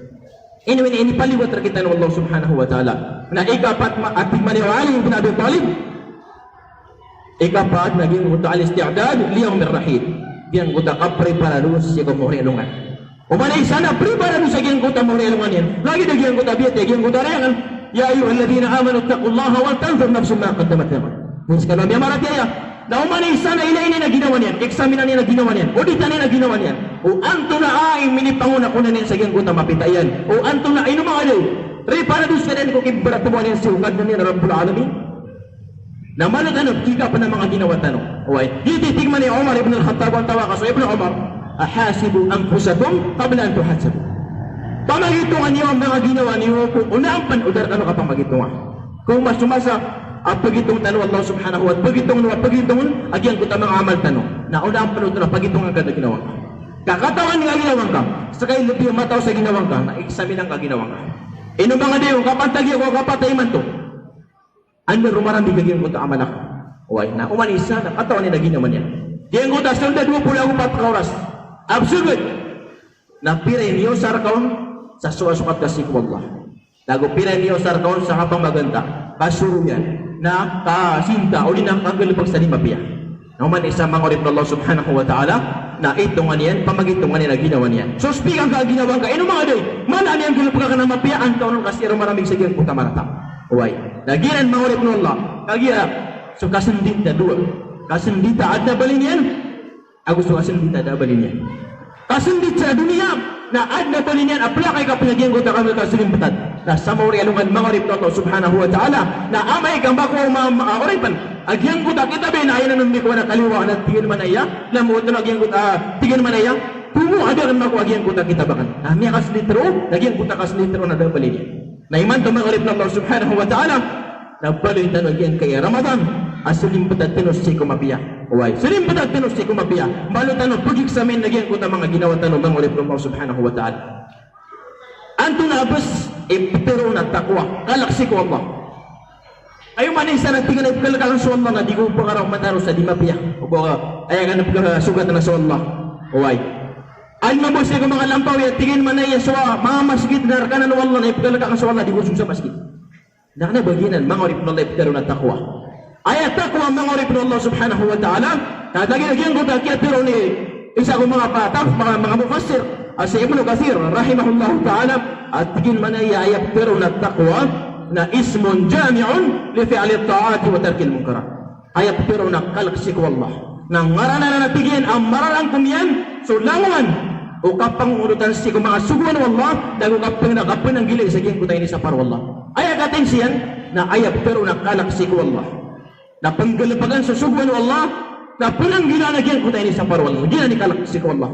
Ino ini, inipaliwat rktano o Allah subhanahu wa ta'ala. Na ikapat ma-, a tig mambo o Ali ibn Abi Talib. Ikapat na giyangkoto al-isti'dad li yawmir rahil. Giyangkoto a kapreparado sii ko mawri a alongan. Oman i isa na preparado sa giyangkoto a mawri a alongan iyan. Lagid a giyangkoto a biyatiya, giyangkoto a riyangan. Ya ayyuhalladhina amanu ittaqullaha wal tanzur nafsun ma qaddamat lighad. Hay skano a miyamaratiyaya. Na oman i isa na ilaya niyan a ginawa niyan, eksaminan iyan a ginawa niyan, oditan iyan a ginawa niyan. O antonaa i minipangona-kona niyan sa giyangkoto a mapita iyan. O antonaa, ino manga day, preparado skaniyan ko kibaratoman iyan sii ko Kadnan iyan a Rabbul Alamin. Na malo tano pkikapn a manga ginawa tano. Oway. Giyoto i tig mambo i Umar ibn al-Khattab, antaa ka so Ibn Umar, "Hasibu anfusakum qabla an tuhasabu." Pamagitonga niyo a manga ginawa niyo ko onaan pn o da rkano kapamagitonga. Ko masomasa a pagitong tano o Allah subhanahu wa ta'ala, pagitong o Allah, pagitong a giyangkoto a manga amal tano. Na onaan pn oto na pagitonga ngka da ginawa ngka. Ka katawan ngka a ginawa ngka, ska i lbi a mataw sa ginawa ngka, na eksaminan ngka a ginawa ngka. Ino manga day o kapantagi ako a kapatay imanto. Anda roo marambig a giyangkoto a amal akn? Oway, na oman i isa na katawan iyan a ginawa niyan. Giyangkoto a sonda dowa polo ago pat ka oras a pzagad. Na pira i miyosar ka on sa soasokat ka sii ko Allah. Na go pira i miyosar ka on sa kapamaganta, kasoroyan, na kasinta, odi na kanggalbk sa di mapiya. Na oman i isa, manga oripn o Allah subhanahu wa ta'ala, na itongan iyan, pamagitongan iyan a ginawa niyan. So speakan ka a ginawa ngka, ino manga day, mala a miyanggalbk ka na mapiya, antaa on ka sii roo marambig sa giyangkoto a marata. Oway. Na giyanan, manga oripn o Allah, kagiya so kasndit na dowa. Kasndit a adn a bali niyan, Ago so kasndit a da a bali niyan. Kasndit sa doniya, na adn a bali niyan a plakay ka pn a giyangkoto a kami kaslimptad. Na sa maori alongan, manga oripn o Allah subhanahu wa ta'ala, na amay ka makowa o ma-, ma-, oripn a giyangkoto a kitab iyan, na aya nan on mikowa na kaliwa, na tig iyan man aya, na moto na giyangkoto a, tig iyan man aya, komo a da akn makowa a giyangkoto a kitab akn. Na miyakasndit roo, na giyangkoto a kasndit roo na da a bali niyan. Na imanto, manga oripn o Allah subhanahu wa ta'ala, na baloy tano giyangkaya Ramadan a slimptad tano sii ko mapiya. Oway, slimptad tano sii ko mapiya. Baloy tano pag-examine a giyangkoto a manga ginawa tano, manga oripn o Allah subhanahu wa ta'ala. Antonaa bs i ptharoon a taqwa, kalk sii ko Allah? Aya man i isa na tig iyan a ipkhalk akn so Allah na di ko pkaraw mataro sa di mapiya. O ba, aya ka na pkhasogat na so Allah. Oway. Adn mambo sii ko manga lampaw iyan, tig iyan man aya, so manga masgit na rk anan o Allah, na ipkhalk akn so Allah, di ko sogo sa masgit. Na kna ba giyanan, manga oripn o Allah, i ptharoon a taqwa. Aya taqwa, manga oripn o Allah subhanahu wa ta'ala, na lagid a giyangkoto a kiyatharo i isa ko manga pataf, manga, manga mufassir, a si Ibnu Kathir rahimahullahu ta'ala, a tig iyan man aya, aya ptharoon a taqwa na ismun jami'un li fi'lit ta'ati wa tarkil munkarat. Aya ptharoon a kalk sii ko Allah na ngaran anan a tig iyan a mararangkom iyan so langowan o kapangongodotan sii ko manga sogoan o Allah, na go kapng-, na kapananggilai sa giyangkoto a inisapar o Allah. Aya katii niyan na aya ptharoon a kalk sii ko Allah na pnggalbkn so sogoan o Allah, na pananggilaan a giyangkoto a inisapar o Allah. Giyanan i kalk sii ko Allah.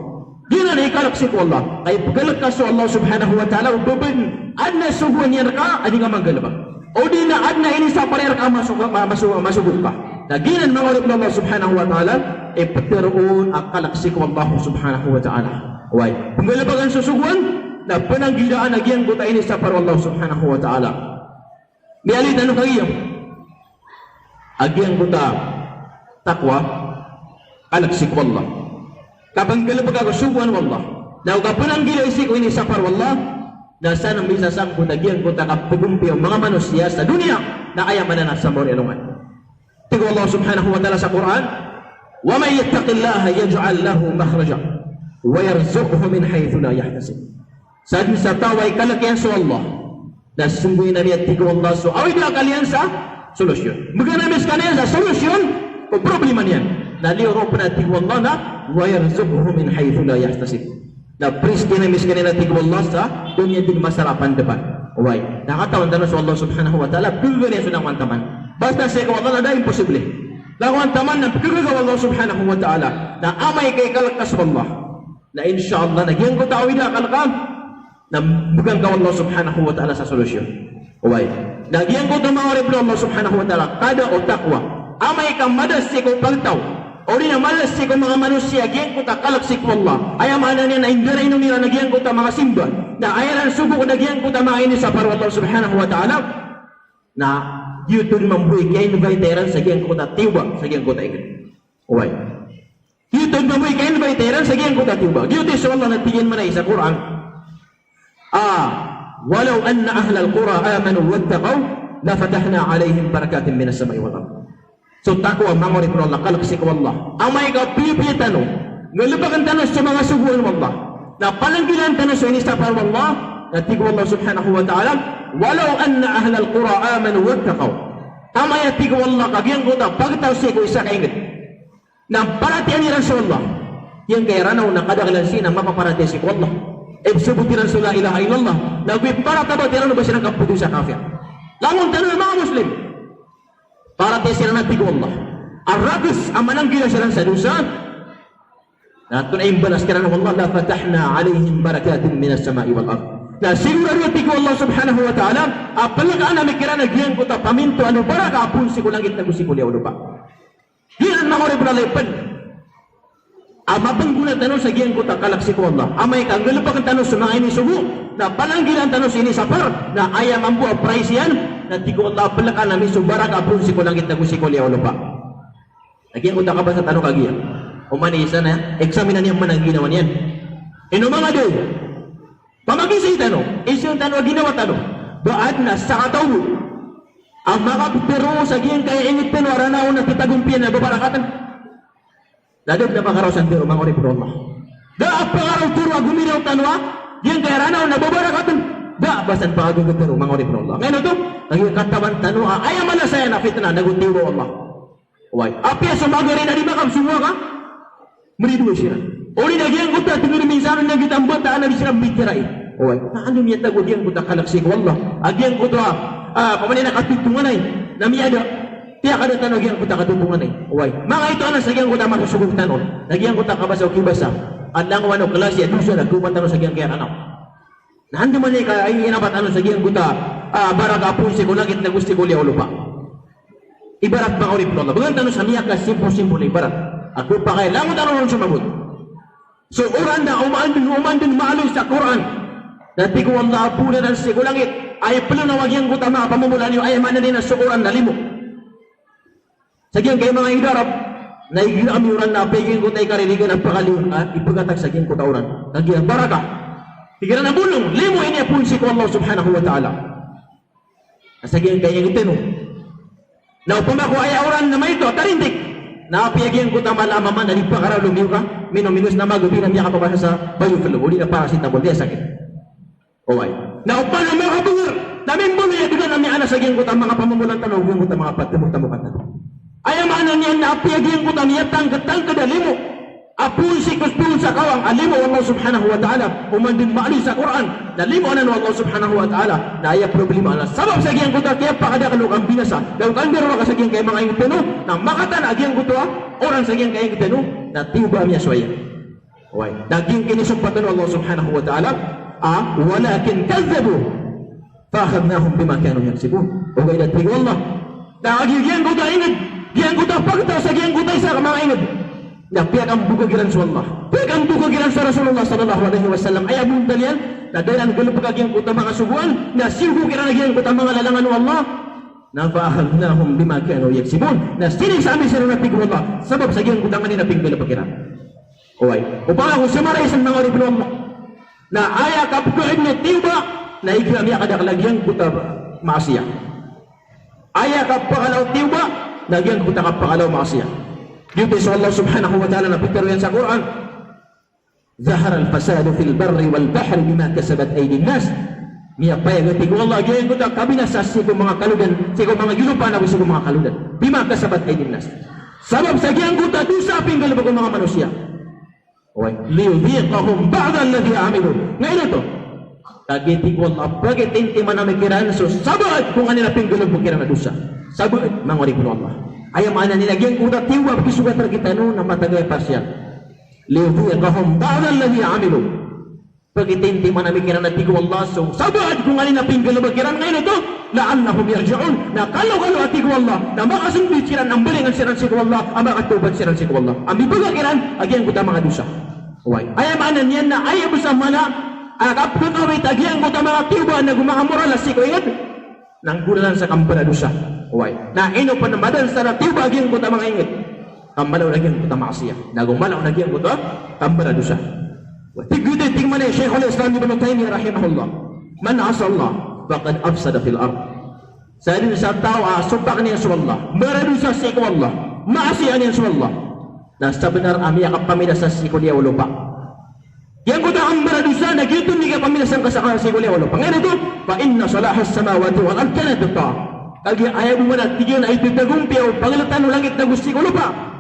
Giyanan i kalk sii ko Allah. Ka ipkhalk ka so Allah subhanahu wa ta'ala, o ba pn adn a sogoan iyan rka a di ngka manggalbk, odi na adn a inisapar iyan rka a maso-, ma-, maso-, masogo ka. Na giyanan, manga oripn o Allah subhanahu wa ta'ala, i ptharoon a kalk sii ko Allah subhanahu wa ta'ala. Oway, pnggalbkn so sogoan, na pananggilaan a giyangkoto a inisapar o Allah subhanahu wa ta'ala. Miyaaloy tano kagiya a giyangkoto a taqwa, kalk sii ko Allah. Kapnggalbka ko sogoan o Allah, na o kapananggilai sii ko inisapar o Allah, na san misasangkot a giyangkoto a kapagompiya o manga manosiya sa doniya, na aya maana na sa maori alongan. Tig o Allah subhanahu wa ta'ala sa Qur'an, "Wa man yattaqillaha yaj'al lahu makhraja wa yarzuqhu min haythu la yahtasib." Sadn sa taw a ikalk iyan so Allah, na songgoyin ami, a tig o Allah, so awid a akal iyan sa solusyon. Mbgan ami skaniyan sa solusyon ko problema niyan. Na liyo ron pn, a tig o Allah, na wa yarzuqhu min haythu la yahtasib. Na prizkiyan ami skaniyan, a tig o Allah, sa doniya dn masar a pandpan. Oway. Na katawan tano so Allah subhanahu wa ta'ala, pkhagaga niyan so langowan taman. Basta sii ko Allah na da a imposible. Langowan taman na pkhagaga o Allah subhanahu wa ta'ala. Na amay ka ikalk ka so Allah, na insha Allah, na giyangkoto a awid a akal ka, na mbgan ka o Allah subhanahu wa ta'ala sa solusyon. Oway. Na giyangkoto, manga oripn o Allah subhanahu wa ta'ala, kada o taqwa. Amay ka mada sii ko pagtaw, odi na mada sii ko manga manosiya giyangkoto a kalk sii ko Allah, aya maana niyan na indarainon iran a giyangkoto a manga simba, na aya ran sogo na giyangkoto a manga inisapar o Allah subhanahu wa ta'ala, na giyoto dn mambo i kiya-invite iran sa giyangkoto a tiyoba, sa giyangkoto a ingd. Oway. Giyoto mambo i kiya-invite iran sa giyangkoto a tiyoba. Giyoto i so Allah na tig iyan man aya sa Qur'an a, "Walaw anna ahlal qura amanu wattaqaw lafatahna alayhim barakatin minas samai wal ard." So taqwa, manga oripn o Allah, kalk sii ko Allah. Amay ka piyapiya tano, nggalbkn tano so manga sogoan o Allah, na pananggilaan tano so inisapar o Allah, na tig o Allah subhanahu wa ta'ala, "Walaw anna ahlal qura amanu wattaqaw." Amay, a tig o Allah, ka giyangkoto a pagtaw sii ko isa ka ingd na paratiyayaan iran so Allah, giyangkaya Ranaw na kadaklan sii na mapaparatiyaya sii ko Allah. Ipsbot iran so la ilaha illallah, na go iparatabat iran o ba siran kaphoon sa kafir. Langon tano a manga Muslim. Paratiyaya siran, a tig o Allah, a rakhs a mananggila siran sa dosa, na antonaa i mbalas kiran o Allah, "Lafatahna alayhim barakatin minas samai wal ard." Na sigorado, a tig o Allah subhanahu wa ta'ala, a plkaan ami kiran a giyangkoto a pamintoan o baraka a phoon sii ko langit ago sii ko liyawaw o lopa. Giyanan, manga oripn o Allah, i pd a mapnggona tano sa giyangkoto a kalk sii ko Allah. Amay ka nggalbkn tano so manga inisogo, na pananggilaan tano so inisapar, na aya mambo a price iyan, na tig o Allah, plkaan ami so baraka a phoon sii ko langit ago sii ko liyawaw o lopa. Na giyangkoto a kabasa tano kagiya, oman i isa na examine iyan man a ginawa niyan. Ino manga daw, pamagiza tano, isa tano a ginawa tano, ba adn a sakataw a makaptharo sa giyangkaya ingd tano a Ranaw na tatagompiyan a babarakatn? Da dn a pakaraw san tharo, manga oripn o Allah. Da a pakaraw tharo a gominawa tano a giyangkaya Ranaw na babarakatn. Da a ba san pakagaga tharo, manga oripn o Allah. Ngayon oto, kagiya katawan tano a aya mala saya na fitnah, na go tiyoba o Allah. Oway. Apiya so magari na di makapsongowa ka, Meridoay siran. Odi na giyangkoto a tig iyan minsan na giyangkoto a mbata a di siran mbitiyarai. Oway. Na anda miyatago a giyangkoto a kalk sii ko Allah a giyangkoto a, ah, pamaniya na katotonganay na miyada. Tiyakada tano a giyangkoto a katotonganay. Oway. Manga ito anan sa giyangkoto a masosogo tano na giyangkoto a kabasa o kibasa a langowan o klasi a dosa na goma tano sa giyangkaya a Ranaw. Na andamanaya i kaiingat tano sa giyangkoto a, ah, baraka a poon sii ko langit na go sii ko liyawaw o lopa. Ibarat, manga oripn o Allah, bgan tano sa miyakasimposimpo na ibarat a khapakay a langon tano ron so mabot. So oran na oman dn, oman dn maaloy sa Qur'an. Na tig o Allah a poon anan sii ko langit a iplonaw a giyangkoto a manga pamomola niyo, aya maana niyan na so oran na limo. Sa giyangkai manga ingd a Arab, na igira ami oran na apiya giyangkoto a ikaririgan a pakaliyo, ah, ipkatag sa giyangkoto a oran. Kagiya baraka. Tig iran a bolong, limo ini a poon sii ko Allah subhanahu wa ta'ala. Na sa giyangkai ingd tano na opama ko aya oran na maito a tarintik, na apiya giyangkoto a mala a mama na di pakaralo miyoka, minominos na mago di na miyakapabasa sa Bioflu, odi na paracetamol, di sakit. Oway. Na opama na makabngr, na mimbaloy a dn a miyaana sa giyangkoto a manga pamomolan tano, giyangkoto a manga pagtamotamokan tano. Aya maana niyan na apiya giyangkoto a miyatangkdtangkd a limo a poon sii ko poon sa kawang a limo o Allah subhanahu wa ta'ala, oman dn maaloy sa Qur'an na limo anan o Allah subhanahu wa ta'ala, na aya problema na sabap sa giyangkoto a kiyapakadakl o kambinasa, na o kandaro ka sa giyangkai manga ingd tano, na makatan a giyangkoto a oran sa giyangkai ingd tano, na tiyoba a miyasowa iyan. Oway. Na giyangkai inisompat o Allah subhanahu wa ta'ala a, "Walakin kadhdhabu fa akhadhnahum bima kanu yaksibun." Ogaid a tig o Allah, na giyangkoto a ingd, giyangkoto a pagtaw sa giyangkoto a isa ka manga ingd, na piyakambokhag iran so Allah, piyakambokhag iran so Rasulullah sallallahu alaihi wasallam. Aya bontal iyan na da iran galbka giyangkoto a manga sogoan, na siyogo kiran a giyangkoto a manga lalangan o Allah. Na fa akhadhnahum bima kanu yaksibun. Na siniksa ami siran a tig o Allah sabap sa giyangkoto a nganin a pinggalbk iran. Oway. Opama ko samaray san, manga oripn o Allah, na aya kapkhaadn o tiyoba na igira miyakadakl a giyangkoto a maasiya. Aya kapkala o tiyoba na giyangkoto a kapkala o maasiya. Giyoto i so Allah subhanahu wa ta'ala na pitharo iyan sa Qur'an, "Dhaharal fasadu fil barri wal bahri bima kasabat aydin nas." Miyapayag a tig o Allah a giyangkoto a kabinasa sii ko manga kalodan, sii ko manga gilopaan ago sii ko manga kalodan. Bima kasabat aydin nas. Sabap sa giyangkoto a dosa a pinggalbk o manga manosiya. Oway. "Liyudhiqahum ba'dha alladhi amilu." Ngaino oto? Kagiya tig o Allah a pakitintiman ami kiran so sabaad ko nganin a pinggalbk iran a dosa. Sabaad, manga oripn o Allah. Aya maana niyan na giyangkoto a tiyoba a pkisogat rktano na matag aya parsiyan. "Liyudhiqahum ba'dha alladhi amilu." Pakitintiman ami kiran a tig o Allah so sabaad ko nganin a pinggalbk iran, ngaino oto? "La'allahum yarji'un." Na kalokalo a tig o Allah na makasmbit siran, na mbalingan siran sii ko Allah, a makatawbat siran sii ko Allah. A mibagak iran a giyangkoto a manga dosa. Oway. Aya maana niyan na aya bs a mala a kapkhakawit a giyangkoto a manga tiyoba na go manga moral a sii ko ingd na nggolalan sa kambaradosa. Oway. Na ino pn a madan sa tiyoba a giyangkoto a manga ingd? Ka mala on a giyangkoto a maasiya. Na go mala on a giyangkoto a kambaradosa. Tig oto, tig mambo i Shaykhul Islam Ibn Taymiyyah rahimahullah, "Man 'asa Allah faqad afsada fil ard." Sadn sa taw a sopak iyan so Allah, mbaradosa sii ko Allah, maasiya niyan so Allah, na sabnar a miyakapamidasa sii ko liyawaw o lopa. Giyangkoto a kambaradosa na giyoto i kapaminasa ngka sa kawang sii ko liyawaw o lopa. Ngaino oto? "Fa inna salahas samawati wal ardi kanat bit ta'ah." Kagiya aya bo man a tig iyan a iptagompiya o pagltan o langit ago sii ko lopa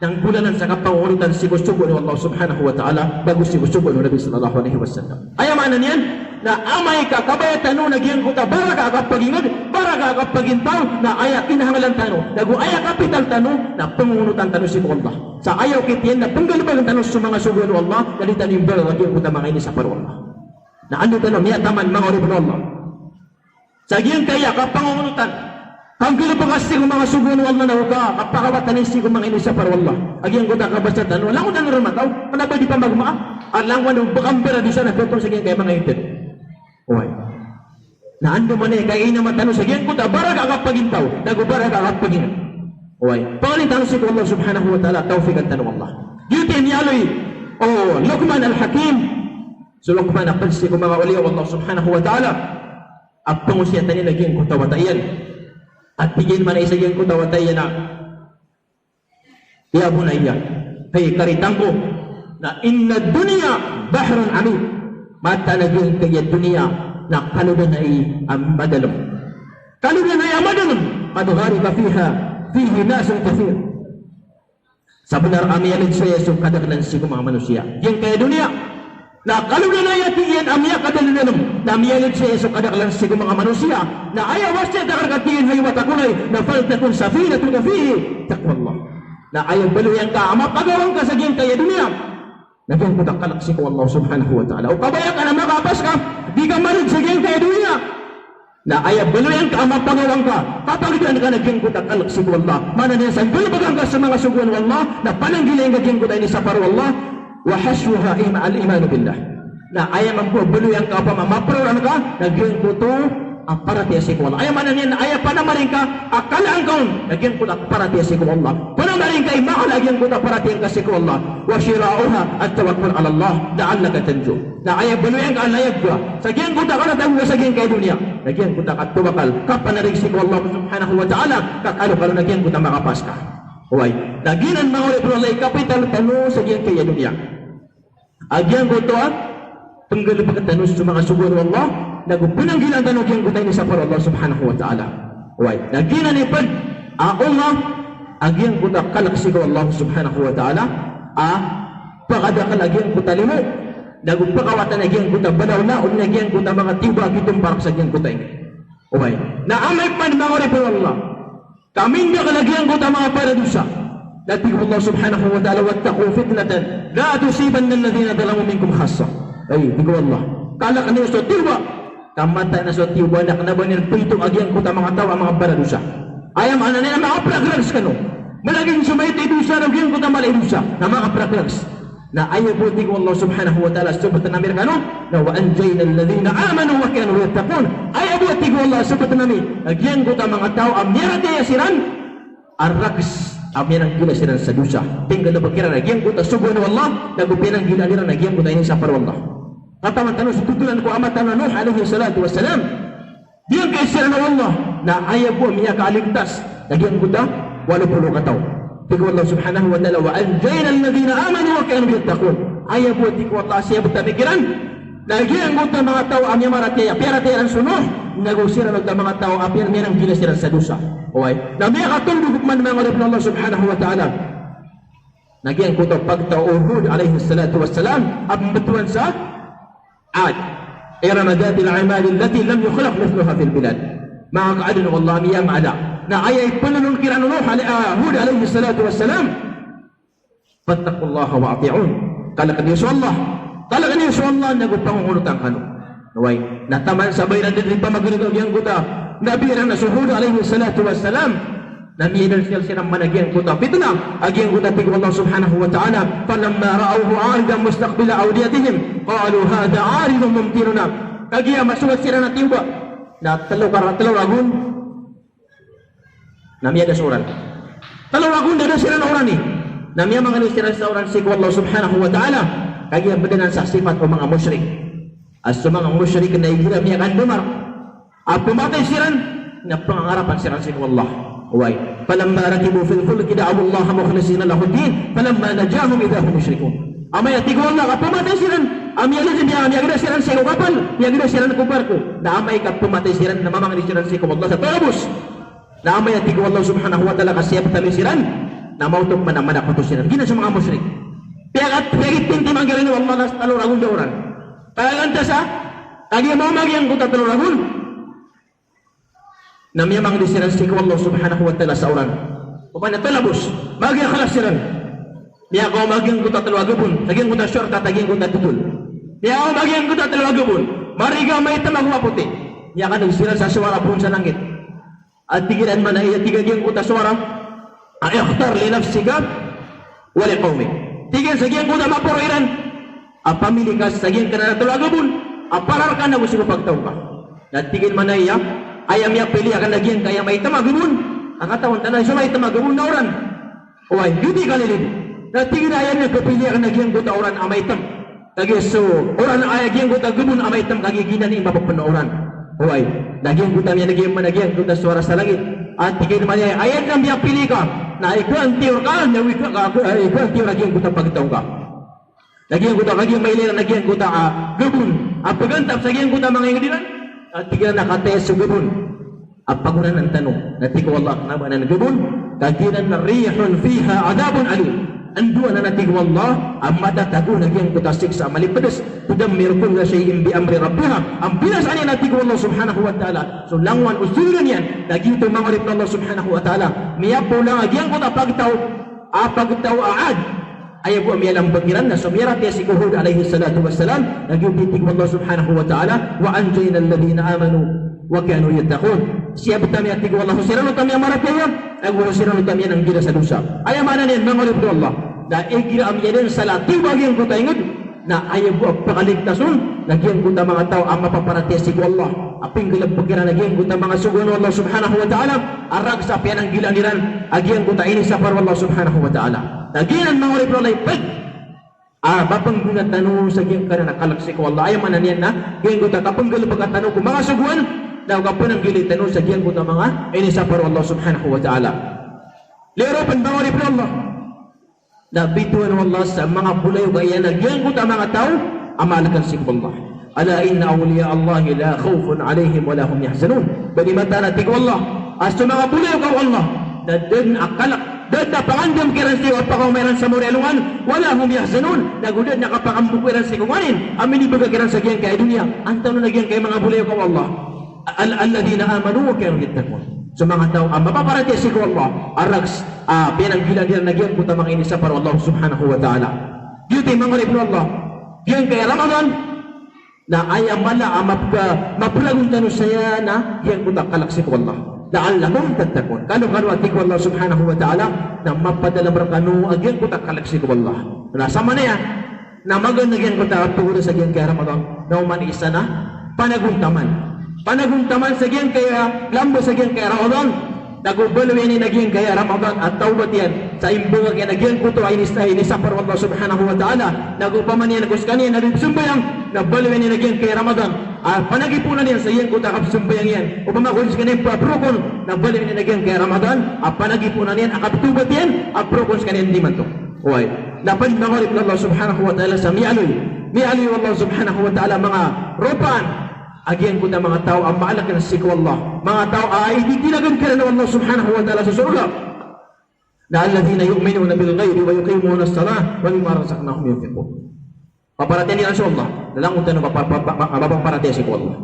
na nggolalan sa kapangongonotan sii ko sogoan o Allah subhanahu wa ta'ala, ago sii ko sogoan o Nabi sallallahu alaihi wasallam. Aya maana niyan na amay ka kabaya tano na giyangkoto a baraka a kapagingd, baraka a kapagintaw, na aya kinahanglan tano, na go aya kapital tano, na pangongonotan tano sii ko Allah. Sa aya okit iyan na pnggalbkn tano so manga sogoan o Allah, na di tano imbaga a giyangkoto a manga inisapar o Allah. Na anda tano miyataman, manga oripn o Allah? Sa giyangkaya kapangongonotan, kanggalbka sii ko manga sogoan o Allah na oka, kapakawatan sii ko manga inisapar o Allah. A giyangkoto a kabasa tano, langon tano ron mataw, kna ba di pamagmaa, a langon o ba kambaradosa na ptharoon sa giyangkaya manga ingd. Oway. Na andamanaya i kainama tano sa giyangkoto a baraka a kapagintaw, na go baraka a kapagingd. Oway. Panganin tano sii ko Allah subhanahu wa ta'ala, tawfiqan tano o Allah. Giyoto i miyaaloy o Luqman al-Hakim. So Luqman a pd sii ko manga awliya o Allah subhanahu wa ta'ala. A pangosiyatan iyan a giyangkoto a wata iyan. A tig iyan mambo sa giyangkoto a wata iyan a, "Ya bunayya, hay karitang ko, na innad dunya bahrun 'amiq." Mataan a giyangkaya doniya na kalodan ai a madalm. Kalodan ai a madalm. "Qad ghariqa fiha, fihi nasun kathir." Sabenar a miyalid saya so kadaklan sii ko manga manosiya giyangkaya doniya. Na kalodan aya tig iyan a miyakadalodalom, na miyalid saya so kadaklan sii ko manga manosiya. Na aya wasiyat akn rka tig iyan, hay wata ko lay, na faltakun safinatun fihi taqwallah. Na aya baloy angka a mapagawa ngka sa giyangkaya doniya na giyangkoto a kalk sii ko Allah subhanahu wa ta'ala. O kabaya ka na makapas ka, di ka malid sa giyangkaya doniya. Na aya baloy angka a mapagawa ngka, kapagdaan ka na giyangkoto a kalk sii ko Allah. Maana niyan sa nggalbk angka sa manga sogoan o Allah, na pananggilai ngka giyangkoto a inisapar o Allah, wa hashuha ima al-imanu billah. Na aya mambo a baloy angka opama maproran ka, na giyangkoto a paratiyaya sii ko Allah. Aya maana niyan na aya panamari ngka a kalaan ka on na giyangkoto a paratiyaya sii ko Allah. Panamari ngka i makala a giyangkoto a paratiyaya ngka sii ko Allah. Wa shira'uha at-tawakkul ala Allah la'allaka tanju. Na aya baloy angka a layag ka sa giyangkoto a kalatago ka sa giyangkaya doniya na giyangkoto a katawakal, kapanarig sii ko Allah subhanahu wa ta'ala, ka kalokalo na giyangkoto a makapas ka. Oway. Na giyanan manga oripn o Allah i kapital tano sa giyangkaya doniya. A giyangkoto a pnggalbkn tano so manga sogoan o Allah, nago pnanggilaan tano giyangkoto a inisapar o Allah subhanahu wa ta'ala. Oway. Na giyanan i pd a Allah a giyangkoto a kalk sii ko Allah subhanahu wa ta'ala a pakadakl a giyangkoto a limo, nago pakawatan a giyangkoto a balaw na, odi na giyangkoto a manga tiyoba a kitomparak sa giyangkoto a ingd. Oway. Na amay pman manga oripn o Allah ka mindakl a giyangkoto a manga baradosa, na tig o Allah subhanahu wa ta'ala, "Wattaqu fitnatan la tusibanna alladhina zalamu minkum khassa." Ay, tig o Allah, kalk niyo so tiyoba, ka mataan a so tiyoba na kna ba niyan pito a giyangkoto a manga taw a manga baradosa. Aya maana niyan na makapragrags kano. Malagid so maito i dosa na giyangkoto a mala i dosa na makapragrags. Na aya bo, tig o Allah subhanahu wa ta'ala, sobt ami rkano, na wa anjayna alladhina amanu wa kanu yattaqun. Aya bo, tig o Allah, sobt ami a giyangkoto a manga taw a miyaratiyaya siran a rags a miyananggila siran sa dosa. Pinggalbk iran a giyangkoto a sogoan o Allah, nago pinanggilaan iran a giyangkoto a inisapar o Allah. Katawan tano so totolan ko ama tano a Nuh alayhis salatu wassalam. Biyangkay siran o Allah, na aya bo a miyakaaligtas na giyangkoto a walo polo kataw. Tig o Allah subhanahu wa ta'ala, "Wa anjayna alladhina amanu wa kanu yattaqun." Aya bo, tig o Allah, a siyabt ami kiran na giyangkoto a manga taw a miyamaratiyaya, piyaratiyaya iran so Nuh, nago siran oto a manga taw a piya-, miyananggila siran sa dosa. Oway. Na miyakatondog pman, manga oripn o Allah subhanahu wa ta'ala, na giyangkoto a pagtaw o Hud alayhis salatu wassalam a pmbtowan sa Ad. Irama dhatil imad allati lam yukhlaq mithluha fil bilad. Manga kaadn o Allah a miyamala. Na aya ipnonot kiran o Nuh alay-, ah, Hud alayhis salatu wassalam, "Fattaqullaha wa ati'un." Kalk niyo so Allah. Kalk niyo so Allah, nago pangongonotan kano. Oway. Na taman sa ba iran dn di pamagrg a giyangkoto a nabi iran a so Hud alayhis salatu wassalam, na miyadalsal siran man a giyangkoto a fitna, a giyangkoto a tig o Allah subhanahu wa ta'ala, "Falamma ra'awhu 'aridan mustaqbila awdiyatihim, qalu hadha 'aridun mumtiruna." Kagiya masogat siran a tiyoba na tlo kar-, tlo ragon, na miyada so oran. Tlo ragon da da siran orani. Na miyamangni siran sa oran sii ko Allah subhanahu wa ta'ala. Kagiya bd anan sa sifat o manga mushrik. A so manga mushrik na igira miyakandamar a pmatay siran, na pangangarapan siran sii ko Allah. Oway. "Falamma rakibu fil fulki da'awullaha mukhlisina lahud din, falamma najjahum idha hum yushrikun." Amay a tig o Allah ka pmatay siran, a miyalid, miya-, miyagda siran sii ko kapal, miyagda siran ko barko. Na amay ka pmatay siran, na mamangni siran sii ko Allah sa talabos. Na amay a tig o Allah subhanahu wa ta'ala ka siyabt ami siran, na maoto pman a manakoto siran. Giyanan so manga mushrik. Piyakat-, piyakittimtiman kiran o Allah na tlo ragon da oran. Kaya lantas a, kagiya maoma giyangkoto a tlo ragon, na miyamangni siran sii ko Allah subhanahu wa ta'ala sa oran. Opama na talabos, magiya khalas siran. Miyakaoma giyangkoto a tlo a gabon, sa giyangkoto a shortcut a giyangkoto a totol. Miyakaoma giyangkoto a tlo a gabon, mariga, maitam ago mapoti. Miyakaneg siran sa sowara poon sa langit. A tig iran man a aya tig a giyangkoto a sowara a, "Ikhtar li nafsika wa li qawmik." Tig iyan sa giyangkoto a maporo iran a, "Pamili ka sa giyangkanan a tlo a gabon a para rka nago sii ko pagtaw ka." Na tig iyan man a aya, aya miyapili akn a giyangkaya maitam a gabon, a katawan tano a so maitam a gabon na oran. Oway, giyoto i kalilid. Na tig iyan a aya miyakapili akn a giyangkoto a oran a maitam. Kagiya so oran a aya giyangkoto a gabon a maitam, kagiya giyanan i mapapn a oran. Oway. Na giyangkoto a miyaneg iyan man a giyangkoto a sowara sa langit. A tig iyan man a aya, aya dn a miyapili ka, na ikaantiyor ka, na ikaantiyor a giyangkoto a pagtaw ka. Na giyangkoto a kagiya mailay iran a giyangkoto a gabon a pagantap sa giyangkoto a manga ingd iran. A tig iran a kataya so gabon a pagoranan tano. Na tig o Allah, kna ba anan gabon, ka giyanan na rihun fiha adhabun alim. Anda anan a tig o Allah a matatago na giyangkoto a siksa a malipds. Tudammiru kulla shay'in bi amri rabbiha. An binasa niyan a tig o Allah subhanahu wa ta'ala so langowan o sogoan iyan. Na giyoto manga oripn o Allah subhanahu wa ta'ala, miyapolang a giyangkoto a pagtaw, a pagtaw a Ad. Aya bo a miyalambk iran na so miyaratiyaya sii ko Hud alayhis salatu wassalam, na giyoto i tig o Allah subhanahu wa ta'ala, "Wa anjaynal ladhina amanu wa kanu yattaqun." Siyabta mi a tig o Allah so siran oto a miyamaratiyaya, ago so siran oto a miyananggila sa dosa. Aya maana niyan manga oripn o Allah, na igira a miyadn sa latiw a giyangkoto a ingd, na aya bo a pakaligtas on na giyangkoto a manga taw a mapaparatiyaya sii ko Allah, a pinggalbk iran a giyangkoto a manga sogoan o Allah subhanahu wa ta'ala, a rakhs a piyananggilaan iran a giyangkoto a inisapar o Allah subhanahu wa ta'ala. Na giyanan manga oripn o Allah i pd a mapnggona tano sa giyangkanan a kalk sii ko Allah. Aya maana niyan na giyangkoto a kapnggalbka tano ko manga sogoan, na kapananggilai tano sa giyangkoto a manga inisapar o Allah subhanahu wa ta'ala. Liyo ron pn manga oripn o Allah, na bitowan o Allah sa manga bolayoga iyan a giyangkoto a manga taw a maalkan sii ko Allah. "Ala inna awliya Allahi la khawfun alayhim wa la hum yahzanun." Ba di mataan a tig o Allah a so manga bolayoga o Allah na da dn a kalk, da dn a pangandam kiran sii ko pakaoma iran sa mori a alongan, wa la hum yahzanun, na go da dn a kapakamboko iran sii ko nganin a minibgak iran sa giyangkaya doniya. Antonaa giyangkaya manga bolayoga o Allah? Al-, alladhina amanu wa kanu yattaqun. So manga taw a mapaparatiyaya sii ko Allah, a rakhs a piyananggilaan iran a giyangkoto a manga inisapar o Allah subhanahu wa ta'ala. Giyoto i manga oripn o Allah, giyangkaya Ramadan na aya mala a mapka-, mapragon tano saya na giyangkoto a kalk sii ko Allah. La'allakum tattaqun. Kano-kano a tig o Allah subhanahu wa ta'ala na mapadalm rkano a giyangkoto a kalk sii ko Allah. Na samanaya na magaan a giyangkoto a pagori sa giyangkaya Ramadan, na oman i isa na panagontaman. Panagontaman sa giyangkaya lamba sa giyangkaya Ramadan. Na go baloy iyan a giyangkaya Ramadan a tawbat iyan sa imbagak iyan a giyangkoto a inis-, a inisapar o Allah subhanahu wa ta'ala. Na go opama niyan ko skaniyan na di pzambayang, na baloy iyan a giyangkaya Ramadan a panagipoona niyan sa giyangkoto a kapzambayang iyan. Opama ko skaniyan pn a prokon, na baloy iyan a giyangkaya Ramadan a panagipoona niyan a kaptawbat iyan a prokon skaniyan imanto. Oway. Na pd manga oripn o Allah subhanahu wa ta'ala sa miyaaloy. Miyaaloy o Allah subhanahu wa ta'ala manga ropaan a giyangkoto a manga taw a maalkan sii ko Allah. Manga taw a ititinagan kiran o Allah subhanahu wa ta'ala sa sorga. Na alladhina yu'minuna bil ghaybi wa yuqimunas salah wa mimma razaqnahum yunfiqun. Paparatiyayaan iran so Allah. Na langon tano papa-, papa-, papa-, paparatiyaya sii ko Allah.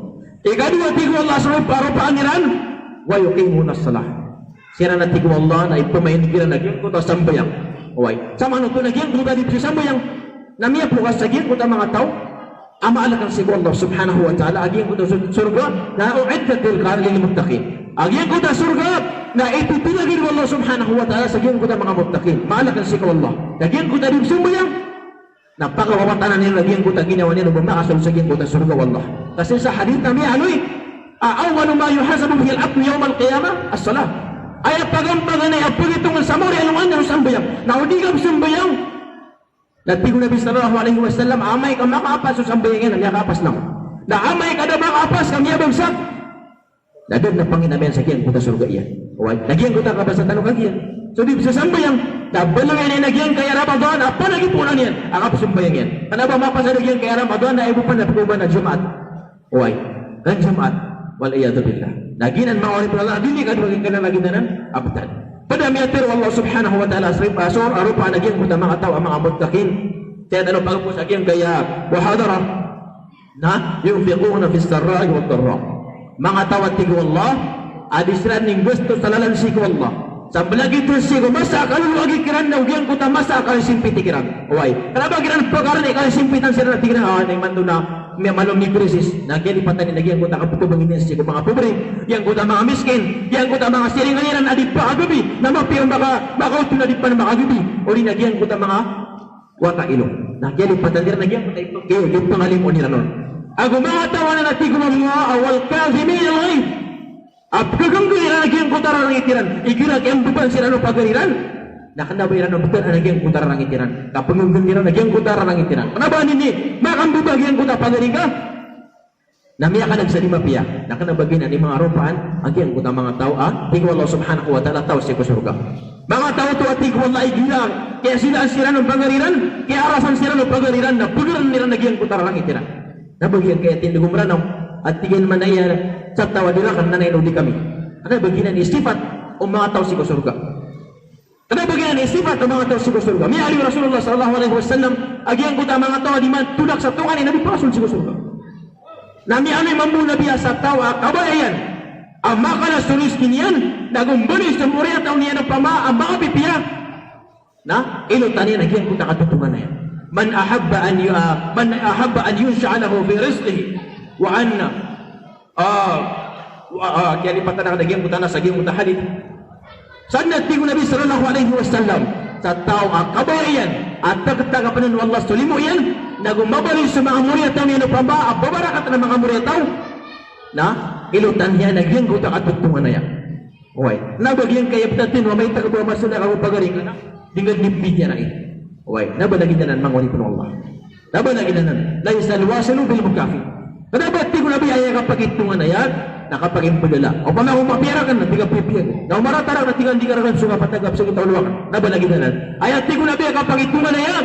Ikadowa tig o Allah sa ropa-, ropaan iran, wa yuqimunas salah. Siran a tig o Allah na ipamain kiran a giyangkoto a sambayang. Oway. Samanoto na giyangkoto a di pzasambayang na miyapokas sa giyangkoto a manga taw a maalkan sii ko Allah subhanahu wa ta'ala a giyangkoto a sur-, sorga na u'iddat lil ka-, lil muttaqin. A giyangkoto a sorga na ititinagan o Allah subhanahu wa ta'ala sa giyangkoto a manga muttaqin. Maalkan sii ko Allah. Na giyangkoto a di pzasambayang na pakawawatanan iyan a giyangkoto a ginawa niyan o ba makasold sa giyangkoto a sorga o Allah. Ka sii sa hadith na miyaaloy a awwalu ma yuhasabu bihil abdu yawmal qiyamah as-salah. Aya paganay a pagitongan sa mori a alongan na so sambayang. Na o di ka pzambayang, na tig o Nabi sallallahu alayhi wasallam, amay ka makaapas so sambayang iyan na miyakaapas langon. Na amay ka da makaapas ka miyabagsak, na da dn a panginam iyan sa giyangkoto a sorga iyan. Oway, na giyangkoto a kabasa tano kagiya. So di pzasambayang, na baloy iyan a giyangkaya Ramadan a panagipoona niyan a kapzambayang iyan. Kna ba mapasad a giyangkaya Ramadan na aya bo pn a pkaoma na Jumaat. Oway, kan Jumaat. Wal iyadhu billah. Na giyanan manga oripn o Allah, di niyan kadn a giyangkanan a btad. Pd a miyatharo o Allah subhanahu wa ta'ala sa ropaan a giyangkoto a manga taw a manga muttaqin. Aya tano pagpos a giyangkaya muhadara na yunfiquna fis sarra'i wad darra. Manga taw a tig o Allah a di siran inggasto sa lalan sii ko Allah. Sa mlagid sii ko masa a kalolowagi kiran na o giyangkoto a masa a kalisimpiti kiran. Oway. Kna ba kiran pkarn i kalisimpitan siran a tig iran a, ah, na imanto na miyamalo mi krisis. Na kiyalipatan iyan a giyangkoto a kapkabangin iyan sii ko manga pobre, giyangkoto a manga miskin, giyangkoto a manga siringan iran a di pakagabi, na mapiya o maka-, makaoto na di pn makagabi. Odi na giyangkoto a manga wata ilong. Na kiyalipatan iran a giyangkoto a ipag-, ipag-, ipangaliyo iran on. Ago manga taw anan a tig o Allah a wal kadhiminal ghaidh. A pkagangga iran a giyangkoto a rarangit iran. Igira kiyambeban siran o pagari iran, na kna ba iran o btad a giyangkoto a rarangit iran. Kapngangga iran a giyangkoto a rarangit iran. Kna ba ini, makambeba giyangkoto a pagari ngka na miyakaneg sa di mapiya. Na kna ba giyanan i manga ropaan a giyangkoto a manga taw a tig o Allah subhanahu wa ta'ala taw sii ko sorga. Manga taw oto a tig o Allah igira kiyasilaan siran o pagari iran, kiyarasan siran o pagari iran, na pgaren iran a giyangkoto a rarangit iran. Na ba giyangkaya tindg o Mranaw a tig iyan man a iya sa taw a di raken na ino di kami. Kna ba giyanan i sipat o manga taw sii ko sorga. Kna ba giyanan i sipat o manga taw sii ko sorga. Miyaaloy o Rasulullah sallallahu alaihi wasallam a giyangkoto a manga taw a di man tolak sa tonganay na di pakasold sii ko sorga. Na miyaaloy mambo o Nabi a sa taw a kabaya iyan a makalasa so rizki niyan, na go mbaloy so moriyataw niyan opama a makapipiya, na ilotan iyan a giyangkoto a katotonganay. Man ahabba an yu-, ah, man ahabba an yunsa'a lahu fi rizqihi wa anna Ah, wa, ah, kiyalipatan akn a giyangkoto a nas a giyangkoto a hadith. Sadn a tig o Nabi sallallahu alaihi wasallam, sa taw a kabaya iyan a tagtagapn o Allah so limo iyan, na go mabaloy so manga moriyataw niyan opama a babarakat a manga moriyataw, na ilotan iyan a giyangkoto a katotonganay. Oway. Na ba giyangkaya ptharoon o amay ka ba masold ka ko pagari ka na di ngka di pipiya rai. Oway. Na ba lagid anan manga oripn o Allah. Na ba lagid anan. Laysal wasilu bil mukafi. Kna ba tig o Nabi a aya kapagitonganaya na kapagimbdala. Opama ko mapiya rakn na di ngka pipiya. Na o marata rakn na di ngka, di ngka rakn so kapatagap sa gitaw o lowa akn. Na ba lagid anan. Aya tig o Nabi a kapagitonganaya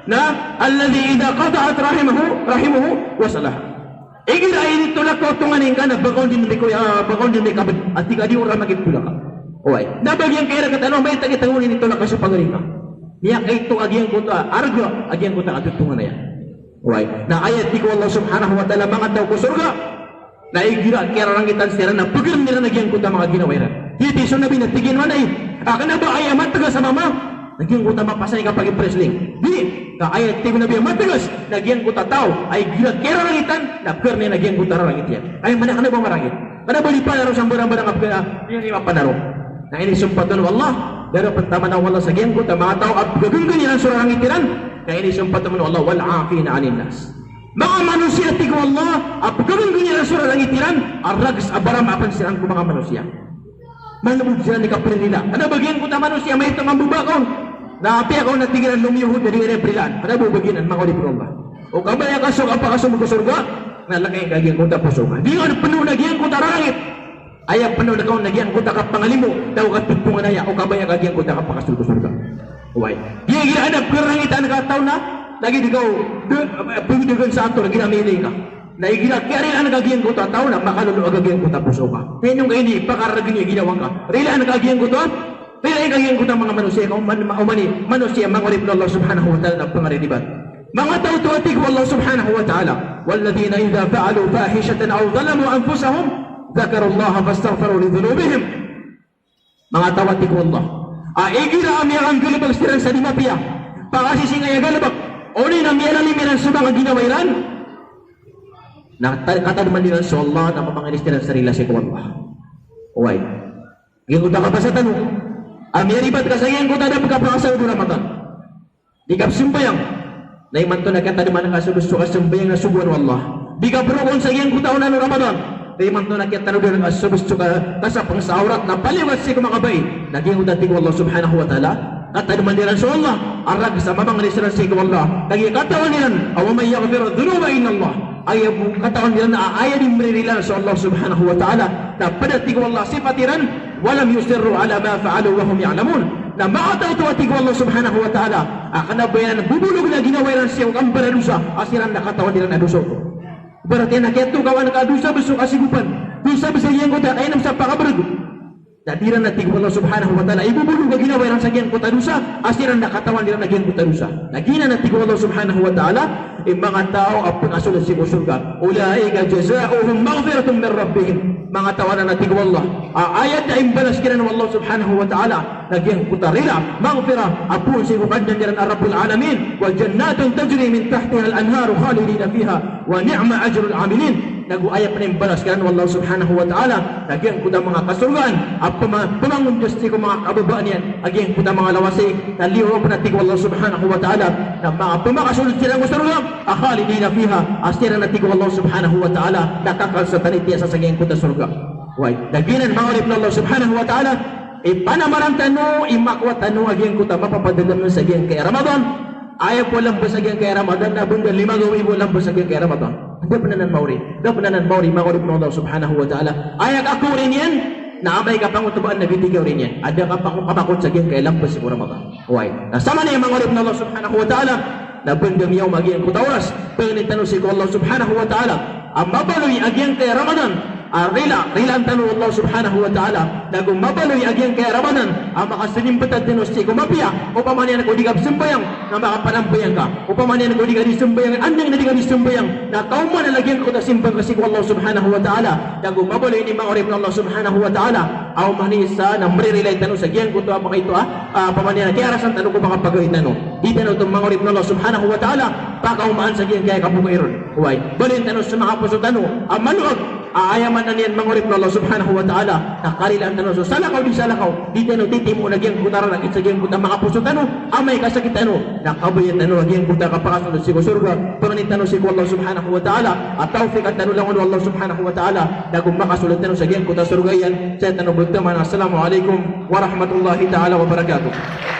na alladhi idha qata'at rahimahu, rahimuhu wasalaha. Igira a initolak o tonganay ngka na ba ka on dn mikoya, ah, ba ka on dn mikabd a tig a di o ra makitolak. Oway. Na ba giyangkaya rktano a maito a giyangkoto a initolak a so pagari ngka. Miyakaito a giyangkoto a arga a giyangkoto a katotonganaya. Oway. Na aya tig o Allah subhanahu wa ta'ala, manga taw ko sorga na igira a kiyararangitan siran na pagirn iran a giyangkoto a manga ginawa iran. Giyoto i so Nabi na tig iyan a, a kna ba aya matgas a mama na giyangkoto a mapasang i kapag-wrestling. Di, ka aya tig o Nabi a matgas na giyangkoto a taw a igira a kiyararangitan na pagirn iyan a giyangkoto a rarangit iyan. Aya maana kna ba marangit. Kna ba di panaro sa mbarangbarang a pagirn iyan a mapanaro. Na inisompat o Allah, da a pn taman o Allah sa giyangkoto a manga taw a pgagngkn iran so rarangit iran. Na inisompat o Allah, wal 'afina 'anin nas. Manga manosiya, tig o Allah, a pgagngkn iran so rarangit iran a rags a barama pn siran ko manga manosiya. Malbod siran i kapririla. Kna ba giyangkoto a manosiya a maito a mambobaka on na apiya ka on na tig iran a lomiyohod na di iran prilaan. Kna ba ba giyanan manga oripn o Allah. O kabaya ka so kapakasold ko sorga na lakayin ka giyangkoto a poso ka. Di ngka pnoon a giyangkoto a rarangit. Aya pnoon ka on na giyangkoto a kapangalimo, taw katotonganaya, o kabaya ka giyangkoto a kapakasold ko sorga. Oway. Giya, giya adn a pkharangitan ka a taw na lagid ka o dn, pagdgn sa ator, gira a miilay ka. Na igira a kiyarilaan ka giyangkoto a taw na makaloloa ka giyangkoto a poso ka. Kna ino ngka ini pakargn i ginawa ngka. Rilaan ka giyangkoto a, rilaan ka giyangkoto a manga manosiya, ka oman, oman i manosiya manga oripn o Allah subhanahu wa ta'ala na pangariribat. Manga taw oto a tig o Allah subhanahu wa ta'ala, walladhina idha fa'alu fahishatan aw zalamu anfusahum dhakarullaha fastaghfaru li dhunubihim. Manga taw a tig o Allah a igira a miyakanggalbk siran sa di mapiya, pakasisingay a galbk, odi na miyalalim iran so manga ginawa iran, na ta-, katadman iran so Allah na mamanginis iran sa rila sii ko Allah. Oway. Giyangkoto a kabasa tano a miyaribat ka sa giyangkoto a da pkapakasold o Ramadan. Di ka pzambayang, na imanto na kiyatadman ka so dosa o kasambayang na sogoan o Allah. Di ka prokon sa giyangkoto a onan o Ramadan, na imanto na kiyatadman ka so dosa o ka-, kasapng sa awrat na paliyogat sii ko manga bai. Na giyangkoto a tig o Allah subhanahu wa ta'ala, katadman iran so Allah a rags a mamanginis iran sii ko Allah. Kagiya katawan iran a wa man yaghfiru dhunuba illa Allah. Aya bo katawan iran a aya di mririla so Allah subhanahu wa ta'ala. Na pd a tig o Allah sipat iran, walam yusirru ala ma fa'alu wa hum ya'lamun. Na manga taw oto a tig o Allah subhanahu wa ta'ala a kna ba iran bobolog a ginawa iran sii ko kambaradosa a siran na katawan iran a dosa oto. Ibarat iyan a kiyatokawan ka a dosa bs so kasigopan, dosa bs a giyangkoto a kainm sa pakabrg. Na di ran a tig o Allah subhanahu wa ta'ala ibobolog a ginawa iran sa giyangkoto a dosa a siran na katawan iran a giyangkoto a dosa. Na giyanan a tig o Allah subhanahu wa ta'ala i manga taw a pkasold sii ko sorga. Ulaika jazaohum maghfiratun min rabbihim. Manga taw anan a tig o Allah a aya dn a imbalas kiran o Allah subhanahu wa ta'ala na giyangkoto a rila, maghfirah, a poon sii ko Kadnan iran a Rabbul Alamin, wa jannatun tajri min tahtihal anharu khalidina fiha, wa ni'ma ajrul amilin. Nago aya pn a imbalas kiran o Allah subhanahu wa ta'ala na giyangkoto a manga kasorgaan a pma-, pmangondas sii ko manga kababaan iyan a giyangkoto a manga lawasig. Na liyo pn a tig o Allah subhanahu wa ta'ala na manga pmakasold siran ko sorga a khalidina fiha, a siran a tig o Allah subhanahu wa ta'ala na kakal sa tanitiyasa sa giyangkoto a sorga. Oway, na giyanan manga oripn o Allah subhanahu wa ta'ala i panamaran tano, i makowa tano a giyangkoto a mapapadalm sa giyangkai a Ramadan. Aya bo lamba sa giyangkai a Ramadan na bnda lima gawii bo lamba sa giyangkai a Ramadan. Da pn anan maori. Da pn anan maori manga oripn o Allah subhanahu wa ta'ala. Aya kakaori niyan na amay ka pangotobaan na gioto i kaori niyan a da ka pang-, kamakot sa giyangkai a lamba sii ko Ramadan. Oway. Na samanaya manga oripn o Allah subhanahu wa ta'ala na bnda miyaoma giyangkoto a oras, pangnin tano sii ko Allah subhanahu wa ta'ala a mabaloy a giyangkai a Ramadan a rila, rilaan tano o Allah subhanahu wa ta'ala, na go mabaloy a giyangkaya Ramadan a makasalimbtad tano sii ko mapiya. Opama niyan ko di ka pzambayang, na makapanambayang ka. Opama niyan ko di ka di sambayang, andang na di ka di sambayang, na kaomanan a giyangkoto a simba ngka sii ko Allah subhanahu wa ta'ala, na go mabaloy ini manga oripn o Allah subhanahu wa ta'ala. Aw mani sa na mririlai tano sa giyangkoto a manga ito a, a, opama niyan a kiyarasan tano ko manga pagawid tano. Di tano oto manga oripn o Allah subhanahu wa ta'ala pakaomaan sa giyangkaya kapokai ron. Oway, baloyn tano sa manga poso tano a maloag a aya maana niyan manga oripn o Allah subhanahu wa ta'ala, na karilaan tano so salakaw di salakaw. Di tano titimo na giyangkoto a rarakit sa giyangkoto a manga poso tano, amay ka sakit tano, na kabayaan tano a giyangkoto a kapakasold sii ko sorga. Pangnin tano sii ko Allah subhanahu wa ta'ala a tawfiqan tano langon o Allah subhanahu wa ta'ala, na go makasold tano sa giyangkoto a sorga iyan. Saya tano bo taman. Assalamu alaikum warahmatullahi ta'ala wabarakatuh.